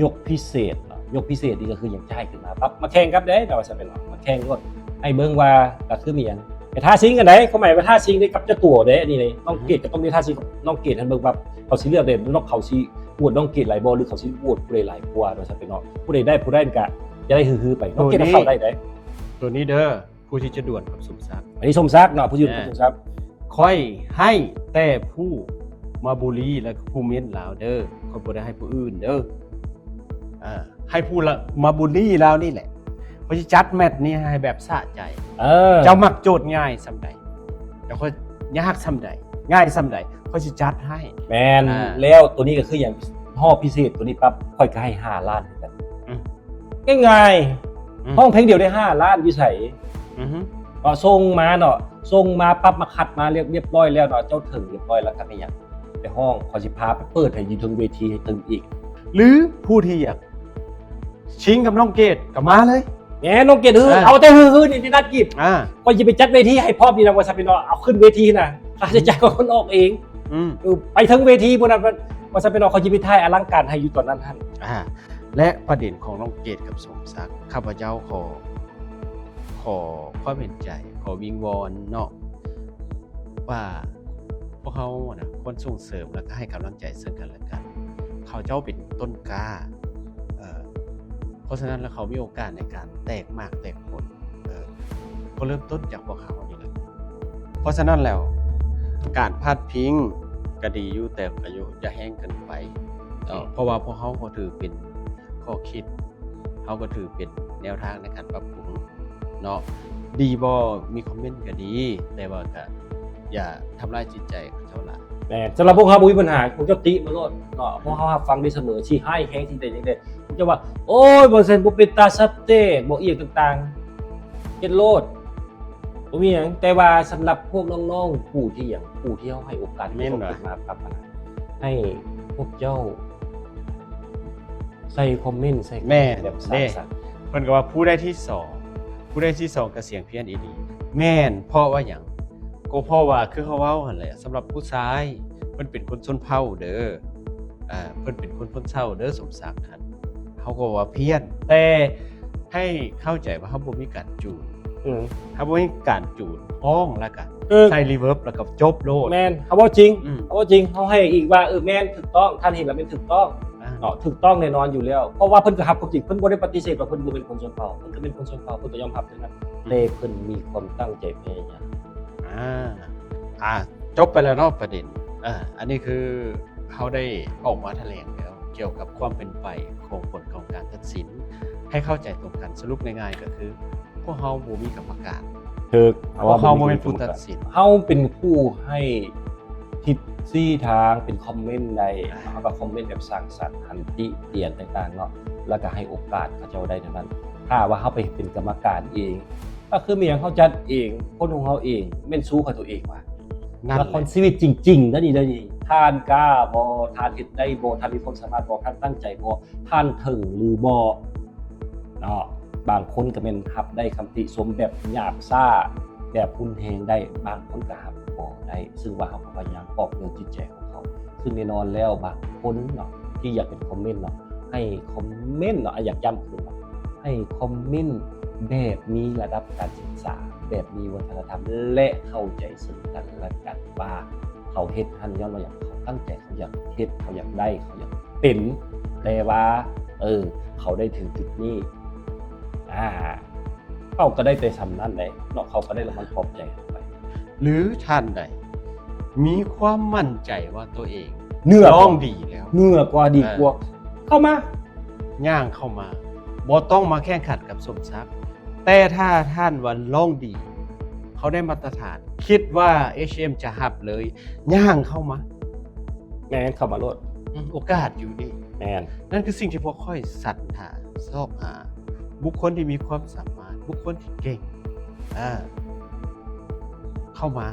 ຍົກພິເສດເນາະ ຍົກພິເສດນີ້ກໍຄືຫຍັງ? ຈະໃຫ້ຂຶ້ນມາປັບ ມາແຂ່ງກັນເດ້ ແບບວ່າຊັ້ນເນາະ ມາແຂ່ງໂລດ ໃຫ້ເບິ່ງວ່າກໍຄືມີຫຍັງ? ໄປທ້າຊິງກັນເດ້ ຄວາມໝາຍວ່າທ້າຊິງເດ້ກັບເຈົ້າຕົວເດ້ ອັນນີ້ເດ້ ນ້ອງເກດກໍຕ້ອງໄດ້ທ້າຊຊິງກັບນ້ອງເກດ ໃຫ້ເບິ່ງວ່າເຂົາຊິເລືອກເດ້ ນ້ອງເຂົາຊິໂຫວດນ້ອງເກດຫຼາຍບໍ່ ຫຼືເຂົາຊິໂຫວດຜູ້ໃດຫຼາຍກວ່າ ວ່າຊັ້ນເນາະ ຜູ້ໃດໄດ້ ຜູ້ນັ້ນກະຈະໄດ້ຮືໆໄປ ນ້ອງເກດກໍເຂົ້າໄດ້ເດ້ ໂຕນີ້ເດີ ຜູ້ທີ່ຈະດວນກັບສົມສັກ ອັນນີ້ສົມສັກເນາະ ຜູ້ທີ່ຈະດວນກັບສົມສັກ ຂ້ອຍໃຫ້ແຕ່ຜູ້ມາບູລີ ແລະ ຜູ້ເມັ້ນລາວເດີ ຂ້ອຍບໍ່ໄດ້ໃຫ້ຜູ້ອື່ນເດີ ອາ ໃຫ້ຜູ້ລະມາບູລີລາວນີ້ແຫຼະ ຂ້ອຍຊິຈັດແມັດນີ້ໃຫ້ແບບສະໃຈ ເອີ ເຈົ້າມັກໂຈດງ່າຍສ່ຳໃດ ແລ້ວຂ້ອຍຍາກສ່ຳໃດ ງ່າຍສ່ຳໃດ ຂ້ອຍຊິຈັດໃຫ້ ແມ່ນ ອາ ແລ້ວໂຕນີ້ກໍຄືຫຍັງ ຮອບພິເສດໂຕນີ້ປັບ ຂ້ອຍກໍໃຫ້ຫ້າລ້ານຄືກັນ ອືມ ງ່າຍໆ ອືມ ຮ້ອງເພງດຽວໄດ້ຫ້າລ້ານຢູ່ໃສ ອືຮຶ ກໍສົ່ງມາເນາະ ສົ່ງມາປັບ ມາຄັດມາລຽບ ລຽບຮ້ອຍແລ້ວເນາະ ເຈົ້າເຖິງລຽບຮ້ອຍແລ້ວກໍໄປຫຍັງ ໄປຮ້ອງ ຂ້ອຍຊິພາໄປເປີດໃຫ້ຢູ່ເທິງເວທີໃຫ້ເຖິງອີກ ຫຼືຜູ້ທີ່ຢາກຊິງກັບນ້ອງເກດກໍມາເລີຍ ແໝ ນ້ອງເກດ ເອີ ເອົາແຕ່ຮືໆນີ້ ທີ່ນັດກີບ ອາ ຂ້ອຍຊິໄປຈັດເວທີໃຫ້ພ້ອມນີ້ນະ ວ່າຊັ້ນເນາະ ເອົາຂຶ້ນເວທີນະ ຄ່າໃຊ້ຈ່າຍຂອງຄົນອອກເອງ ອືມ ເອີ ໄປເທິງເວທີພຸ້ນນະ ວ່າຊັ້ນເປັນເນາະ ເຂົາຊິໄປຖ່າຍອະລັງການໃຫ້ຢູ່ຕອນນັ້ນຫັ້ນ. ອ່າ ແລະ ປະເດັນຂອງນ້ອງເກດກັບສົມສັກ ຂ້າພະເຈົ້າຂໍ ຂໍຄວາມເຫັນໃຈ ຂໍວິງວອນເນາະ ວ່າພວກເຮົານະ ຄວນສົ່ງເສີມ ແລະ ກໍໃຫ້ກຳລັງໃຈເຊິ່ງກັນແລະກັນ. ເຂົາເຈົ້າເປັນຕົ້ນກ້າ ເອີ ເພາະສະນັ້ນແລ້ວ ເຂົາມີໂອກາດໃນການແຕກໝາກແຕກຜົນ ເອີ ກໍເລີ່ມຕົ້ນຈາກພວກເຮົານີ້ແຫຼະ. ເພາະສະນັ້ນແລ້ວ ການພາດພິງກໍດີຢູ່ ແຕ່ກໍຢ່າ ຢ່າແຮງເກີນໄປເນາະ ເພາະວ່າພວກເຮົາກໍຖືເປັນຂໍ້ຄິດ ເຮົາກໍຖືເປັນແນວທາງໃນການປັບປຸງເນາະ. ດີບໍ່ ມີຄອມເມັນກໍດີ ແຕ່ວ່າກໍຢ່າທຳລາຍຈິດໃຈຂອງເຈົ້າຫຼາຍ. ແມ່ນ ສຳລັບພວກເຮົາບໍ່ມີບັນຫາ ພວກເຈົ້າຕິມາໂລດເນາະ ພວກເຮົາຮັບຟັງໄດ້ສະເໝີ ຊິຮ້າຍແຮງ ຊິໃດຈັ່ງໃດ ພວກເຈົ້າວ່າ ໂອ້ຍ ບໍ່ຊັ້ນບໍ່ເປັນຕາຊັດເຕ ບໍ່ອີ່ຫຍັງຕ່າງໆ ເຮັດໂລດ ບໍ່ມີຫຍັງ. ແຕ່ວ່າສຳລັບພວກນ້ອງໆ ຜູ້ທີ່ຫຍັງ ຜູ້ທີ່ເຮົາໃຫ້ໂອກາດໃຫ້ເຂົາຂຶ້ນມາປັບນະ ໃຫ້ພວກເຈົ້າໃສ່ຄອມເມັນ ໃສ່ ແມ່ນ ແບບສ້າງສັນ. ເພິ່ນກໍວ່າ ຜູ້ໃດທີ່ສອງ ຜູ້ໃດທີ່ສອງກໍສຽງພຽນອີ່ຫຼີ. ແມ່ນ ເພາະວ່າຫຍັງ? ກໍເພາະວ່າຄືເຮົາເວົ້າຫັ້ນແຫຼະ ສຳລັບຜູ້ຊາຍ ເພິ່ນເປັນຄົນຊົນເຜົ່າເດີ ອ່າ ເພິ່ນເປັນຄົນຊົນເຜົ່າເດີ ສົມສັກຫັ້ນ ເຮົາກໍວ່າພຽນ ແຕ່ໃຫ້ເຂົ້າໃຈວ່າເຮົາບໍ່ມີການຈູນ ອືມ ເຮົາບໍ່ມີການຈູນ ຮ້ອງແລ້ວກະ ເອີ ໃສ່ຣີເວີບ ແລ້ວກະຈົບໂລດ. ແມ່ນ ເຮົາເວົ້າຈິງ ອືມ ເຮົາເວົ້າຈິງ ເຮົາໃຫ້ອີກວ່າ ເອີ ແມ່ນ ຖືກຕ້ອງ ທ່ານເຫັນແລ້ວແມ່ນຖືກຕ້ອງ ອ່າ ເນາະ ຖືກຕ້ອງແນ່ນອນຢູ່ແລ້ວ ເພາະວ່າເພິ່ນກໍຮັບຄວາມຈິງ ເພິ່ນບໍ່ໄດ້ປະຕິເສດວ່າເພິ່ນບໍ່ແມ່ນຄົນຊົນເຜົ່າ ເພິ່ນກໍແມ່ນຄົນຊົນເຜົ່າ ເພິ່ນກໍຍອມຮັບເທົ່ານັ້ນ ອືມ ແຕ່ເພິ່ນມີຄວາມຕັ້ງໃຈພະຍາຍາມ. ອ່າ ອ່າ ຈົບໄປແລ້ວເນາະປະເດັນ ເອີ ອັນນີ້ຄື ເຮົາໄດ້ອອກມາຖະແຫຼງແລ້ວ ກ່ຽວກັບຄວາມເປັນໄປຂອງຜົນຂອງການຕັດສິນ ໃຫ້ເຂົ້າໃຈຕົງກັນ. ສະຫຼຸບງ່າຍໆກໍຄື ພວກເຮົາບໍ່ມີກຳມະການ ຖືກ ພວກເຮົາບໍ່ແມ່ນຜູ້ຕັດສິນ ເຮົາເປັນຜູ້ໃຫ້ທິດຊີ້ທາງ ເປັນຄອມເມັນໄດ້ ອ່າ ເຮົາກໍຄອມເມັນແບບສ້າງສັນ ອັນຕິຕຽນຕ່າງໆເນາະ ແລ້ວກໍໃຫ້ໂອກາດເຂົາເຈົ້າໄດ້ເທົ່ານັ້ນ. ຖ້າວ່າເຮົາໄປເປັນກຳມະການເອງ ກໍຄືມີຫຍັງເຮົາຈັດເອງ ຄົນຂອງເຮົາເອງ ແມ່ນສູ້ກັບຕົວເອງວ່າ ນັ້ນແຫຼະ ລະຄອນຊີວິດຈິງໆ ເດີນີ້ ເດີນີ້ ທ່ານກ້າບໍ່? ທ່ານເຮັດໄດ້ບໍ່? ທ່ານມີຄວາມສາມາດບໍ່? ທ່ານຕັ້ງໃຈບໍ່? ທ່ານເຖິງຫຼືບໍ່? ເນາະ ບາງຄົນກໍແມ່ນຮັບໄດ້ຄຳຕິຊົມແບບຫຍາບຊ້າ ແບບຮຸນແຮງໄດ້ ບາງຄົນກໍຮັບບໍ່ໄດ້ ຊຶ່ງວ່າເຮົາກໍພະຍາຍາມປອບໂຍນຈິດໃຈຂອງເຂົາ. ຊຶ່ງແນ່ນອນແລ້ວ ບາງຄົນເນາະ ທີ່ຢາກເປັນຄອມເມັນເນາະ ໃຫ້ຄອມເມັນເນາະ ອາ ຢາກຢ້ຳຄືນເນາະ ໃຫ້ຄອມເມັນແບບມີລະດັບການສຶກສາ ແບບມີວັດທະນະທຳ ແລະ ເຂົ້າໃຈເຊິ່ງກັນແລະກັນວ່າ ເຂົາເຮັດຫັ້ນຍ້ອນວ່າຫຍັງ? ເຂົາຕັ້ງໃຈ ເຂົາຢາກເຮັດ ເຂົາຢາກໄດ້ ເຂົາຢາກເປັນ ແຕ່ວ່າ ເອີ ເຂົາໄດ້ເຖິງຈຸດນີ້ ອາ ເຂົາກໍໄດ້ແຕ່ສ່ຳນັ້ນແຫຼະເນາະ ເຂົາກໍໄດ້ລະມັນປອບໃຈເຮົາໄປ. ຫຼືທ່ານໃດມີຄວາມໝັ້ນໃຈວ່າຕົວເອງ ເໜືອ ຮ້ອງດີແລ້ວ ເໜືອກວ່າ ດີກວ່າ ເອີ ເຂົ້າມາ ຍ່າງເຂົ້າມາ ບໍ່ຕ້ອງມາແຂ່ງຂັນກັບສົມສັກ. ແຕ່ຖ້າທ່ານວ່າຮ້ອງດີ ເຂົາໄດ້ມາດຕະຖານ ຄິດວ່າເອັດເອັມຈະຮັບເລີຍ ຍ່າງເຂົ້າມາ. ແມ່ນ ເຂົ້າມາໂລດ ອືມ ໂອກາດຢູ່ນີ້. ແມ່ນ ນັ້ນຄືສິ່ງທີ່ພວກຂ້ອຍສັນຫາ ຊອກຫາ ບຸກຄົນທີ່ມີຄວາມສາມາດ ບຸກຄົນທີ່ເກັ່ງ ເອີ ເຂົ້າມາ.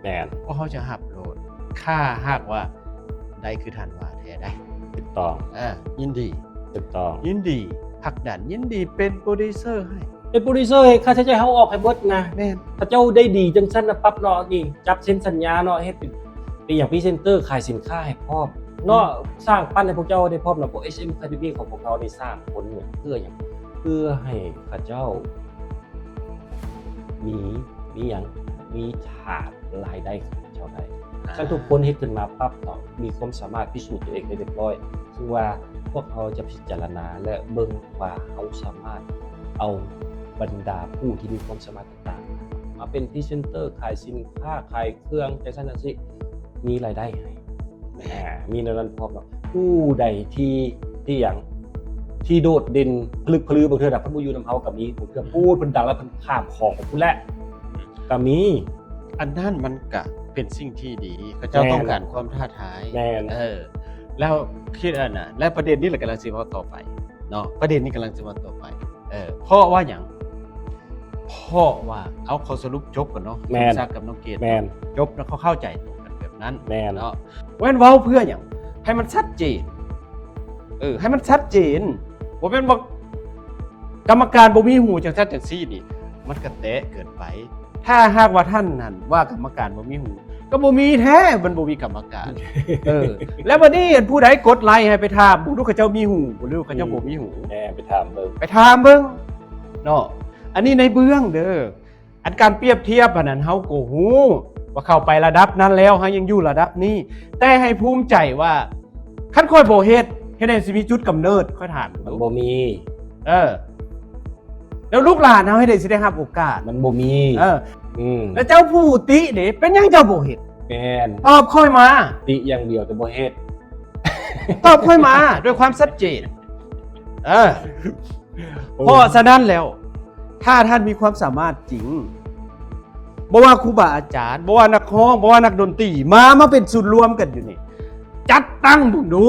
ແມ່ນ ພວກເຮົາຈະຮັບໂລດ ຖ້າຫາກວ່າໄດ້ຄືທ່ານວ່າແທ້ໃດ໋. ຖືກຕ້ອງ ເອີ ຍິນດີ ຖືກຕ້ອງ ຍິນດີຜັກດັນ ຍິນດີເປັນໂປຣດິວເຊີໃຫ້ ເປັນໂປຣດິວເຊີໃຫ້ ຄ່າໃຊ້ຈ່າຍເຮົາອອກໃຫ້ເບິດນະ. ແມ່ນ ເຂົາເຈົ້າໄດ້ດີຈັ່ງຊັ້ນນະ ປັບເນາະ ນີ້ ຈັບເຊັນສັນຍາເນາະ ເຮັດເປັນ ເປັນຫຍັງ ພຣີເຊັນເຕີ ຂາຍສິນຄ້າໃຫ້ພ້ອມເນາະ ອືມ ສ້າງປັ້ນໃຫ້ພວກເຈົ້າໄດ້ພ້ອມນະ ພວກເອັດເອັມຄາເດມີຂອງພວກເຮົານີ້ ສ້າງຄົນເພື່ອຫຍັງ? ເພື່ອໃຫ້ເຂົາເຈົ້າມີ ມີຫຍັງ? ມີຖານລາຍໄດ້ຂອງເຂົາເຈົ້າໄດ້. ອ່າ ຄັນທຸກຄົນເຮັດຂຶ້ນມາປັບເນາະ ມີຄວາມສາມາດພິສູດຕົວເອງໄດ້ຮຽບຮ້ອຍ ຄືວ່າພວກເຮົາຈະພິຈາລະນາ ແລະ ເບິ່ງວ່າເຮົາສາມາດເອົາບັນດາຜູ້ທີ່ມີຄວາມສາມາດຕ່າງໆ ມາເປັນພຣີເຊັນເຕີ ຂາຍສິນຄ້າ ຂາຍເຄື່ອງ ຈັ່ງຊັ້ນຈັ່ງຊີ້ ມີລາຍໄດ້ໃຫ້ ແມ່ນ ອ່າ ມີແນວນັ້ນພ້ອມເນາະ. ຜູ້ໃດທີ່ ທີ່ຫຍັງ ທີ່ໂດດເດັ່ນຜະລຶກຜະລື ບາງເທື່ອນະ ເພິ່ນບໍ່ຢູ່ນຳເຮົາກໍມີ ບາງເທື່ອ ອືມ ໂອ້ ເພິ່ນດັງແລ້ວ ເພິ່ນຂ້າມຂອງໄປພຸ້ນແຫຼະ ກໍມີ. ອັນນັ້ນມັນກະເປັນສິ່ງທີ່ດີ ເຂົາເຈົ້າ ແມ່ນ ຕ້ອງການຄວາມທ້າທາຍ. ແມ່ນ ເອີ ແລ້ວຄິດອັນນະ ແລະ ປະເດັນນີ້ແຫຼະກຳລັງຊິເວົ້າຕໍ່ໄປເນາະ ປະເດັນນີ້ກຳລັງຊິເວົ້າຕໍ່ໄປ. ເອີ ເພາະວ່າຫຍັງ? ເພາະວ່າ ເອົາ ຂໍສະຫຼຸບຈົບກ່ອນເນາະ. ແມ່ນ ສົມສັກກັບນ້ອງເກດ ແມ່ນ ຈົບ ແລ້ວເຂົາເຂົ້າໃຈຕົງກັນແບບນັ້ນ. ແມ່ນ ເນາະ ແມ່ນ ເວົ້າເພື່ອຫຍັງ? ໃຫ້ມັນຊັດເຈນ ເອີ ໃຫ້ມັນຊັດເຈນ ບໍ່ແມ່ນວ່າກຳມະການບໍ່ມີຫູ ຈັ່ງຊັ້ນຈັ່ງຊີ້ນີ້ ມັນກະແຕະເກີນໄປ. ຖ້າຫາກວ່າທ່ານນັ້ນວ່າກຳມະການບໍ່ມີຫູ ກໍບໍ່ມີແທ້ ມັນບໍ່ມີກຳມະການ. ເອີ ແລ້ວບັດນີ້ອັນຜູ້ໃດກົດໄລໃຫ້ໄປຖາມເບິ່ງດູ ເຂົາເຈົ້າມີຫູບໍ່ ຫຼືເຂົາເຈົ້າ ອືມ ບໍ່ມີຫູ? ແມ່ນ ໄປຖາມເບິ່ງ ໄປຖາມເບິ່ງເນາະ. ອັນນີ້ໃນເບື້ອງເດີ. ອັນການປຽບທຽບຫັ້ນນັ້ນ ເຮົາກໍຮູ້ວ່າເຂົ້າໄປລະດັບນັ້ນແລ້ວ ເຮົາຍັງຢູ່ລະດັບນີ້ ແຕ່ໃຫ້ພູມໃຈວ່າ ຄັນຂ້ອຍບໍ່ເຮັດ ເຮັດໃດຊິມີຈຸດກຳເນີດ ຂ້ອຍຖາມ ມັນບໍ່ມີ. ເອີ ແລ້ວລູກຫຼານເຮົາເຮັດໃດຊິໄດ້ຮັບໂອກາດ? ມັນບໍ່ມີ. ເອີ ອືມ ແລ້ວເຈົ້າຜູ້ຕິເດ ເປັນຫຍັງເຈົ້າບໍ່ເຮັດ? ແມ່ນ ຕອບຂ້ອຍມາ. ຕິຢ່າງດຽວແຕ່ບໍ່ເຮັດ. ຕອບຂ້ອຍມາດ້ວຍຄວາມຊັດເຈນ. ເອີ ໂອ້ ເພາະສະນັ້ນແລ້ວ ຖ້າທ່ານມີຄວາມສາມາດຈິງ ບໍ່ວ່າຄູບາອາຈານ ບໍ່ວ່ານັກຮ້ອງ ບໍ່ວ່ານັກດົນຕີ ມາ ມາເປັນສູນລວມກັນຢູ່ນີ້ ຈັດຕັ້ງເບິ່ງດູ.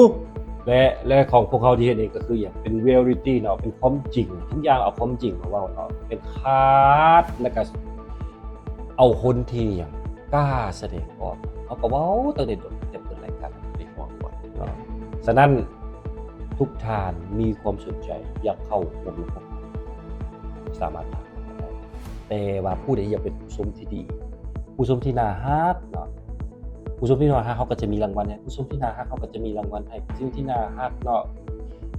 ແລະ ແລະ ຂອງພວກເຮົາທີ່ເຮັດນີ້ກໍຄືຫຍັງ? ເປັນ reality ເນາະ ເປັນຄວາມຈິງ ທຸກຢ່າງເອົາຄວາມຈິງມາເວົ້າເນາະ ເປັນຄາດ ແລ້ວກໍເອົາຄົນທີ່ຫຍັງ ກ້າສະແດງອອກ ເຮົາກໍເວົ້າຕັ້ງແຕ່ດົນ ແຕ່ເປີດລາຍການໃນຫົວຂ້ອຍເນາະ. ສະນັ້ນ ທຸກທ່ານມີຄວາມສົນໃຈຢາກເຂົ້າຮ່ວມລະບົບ ສາມາດເຂົ້າໄດ້ ແຕ່ວ່າຜູ້ໃດຢາກເປັນຜູ້ຊົມທີ່ດີ ຜູ້ຊົມທີ່ໜ້າຮັກເນາະ ຜູ້ຊົມທີ່ໜ້າຮັກ ເຮົາກໍຈະມີລາງວັນໃຫ້ ຜູ້ຊົມທີ່ໜ້າຮັກ ເຮົາກໍຈະມີລາງວັນໃຫ້ ຜູ້ຊົມທີ່ໜ້າຮັກເນາະ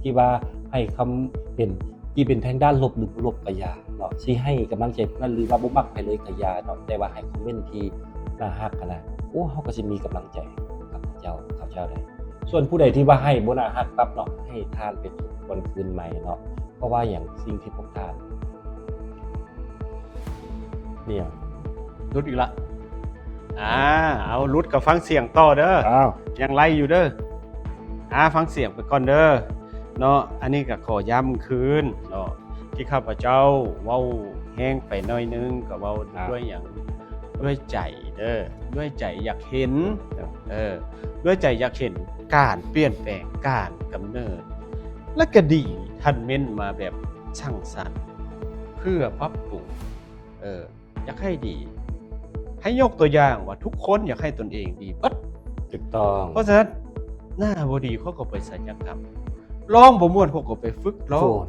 ທີ່ວ່າໃຫ້ຄຳເຫັນທີ່ເປັນທາງດ້ານລົບ ຫຼື ບໍ່ລົບກໍຢ່າເນາະ ຊິໃຫ້ກຳລັງໃຈຜູ້ນັ້ນ ຫຼືວ່າບໍ່ມັກໃຜເລີຍກໍຢ່າເນາະ ແຕ່ວ່າໃຫ້ຄອມເມັນທີ່ໜ້າຮັກຫັ້ນນະ ໂອ້ ເຮົາກໍຊິມີກຳລັງໃຈກັບເຂົາເຈົ້າ ເຂົາເຈົ້າໄດ້. ສ່ວນຜູ້ໃດທີ່ວ່າໃຫ້ບໍ່ໜ້າຮັກປັບເນາະ ໃຫ້ທ່ານໄປທົບທວນຄືນໃໝ່ເນາະ ເພາະວ່າຫຍັງ ສິ່ງທີ່ພວກທ່ານ ນີ້ຫຍັງ ຫຼຸດອີກລະ. ອ່າ ເອົາ ຫຼຸດກໍຟັງສຽງຕໍ່ເດີ. ອ້າວ ຍັງໄລ່ຢູ່ເດີ. ອ່າ ຟັງສຽງໄປກ່ອນເດີເນາະ. ອັນນີ້ກໍຂໍຢ້ຳຄືນເນາະ ທີ່ຂ້າພະເຈົ້າເວົ້າແຮງໄປໜ້ອຍໜຶ່ງ ກໍເວົ້າ ອ່າ ດ້ວຍຫຍັງ? ດ້ວຍໃຈເດີ ດ້ວຍໃຈຢາກເຫັນ ເອີ ດ້ວຍໃຈຢາກເຫັນການປ່ຽນແປງ ການກຳເນີດ ແລະ ກໍດີ ທ່ານເມັ້ນມາແບບສ້າງສັນ ເພື່ອປັບປຸງ ເອີ ຢາກໃຫ້ດີ ໃຫ້ຍົກຕົວຢ່າງວ່າທຸກຄົນຢາກໃຫ້ຕົນເອງດີເບິດ. ຖືກຕ້ອງ. ເພາະສະນັ້ນ ໜ້າບໍ່ດີເຂົາກໍໄປສັນຍະກຳ, ຮ້ອງບໍ່ມ່ວນເຂົາກໍໄປຝຶກຮ້ອງ,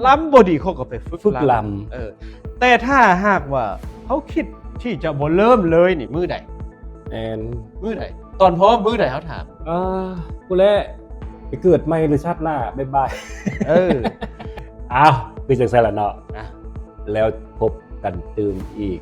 ລຳບໍ່ດີເຂົາກໍໄປຝຶກ ຝຶກລຳ ລຳ. ເອີ ແຕ່ຖ້າຫາກວ່າເຮົາຄິດທີ່ຈະບໍ່ເລີ່ມເລີຍນີ້ ມື້ໃດ? ແມ່ນ ມື້ໃດ? ຕອນພ້ອມມື້ໃດ ເຮົາຖາມ? ເອີ ພຸ້ນແຫຼະ ໄປເກີດໃໝ່ ຫຼື ຊາດໜ້າ. ບາຍບາຍ. ເອີ ອ້າວ ຄືຈັ່ງຊັ້ນລະເນາະ. ອ່ະ ແລ້ວພົບກັນຕື່ມອີກ.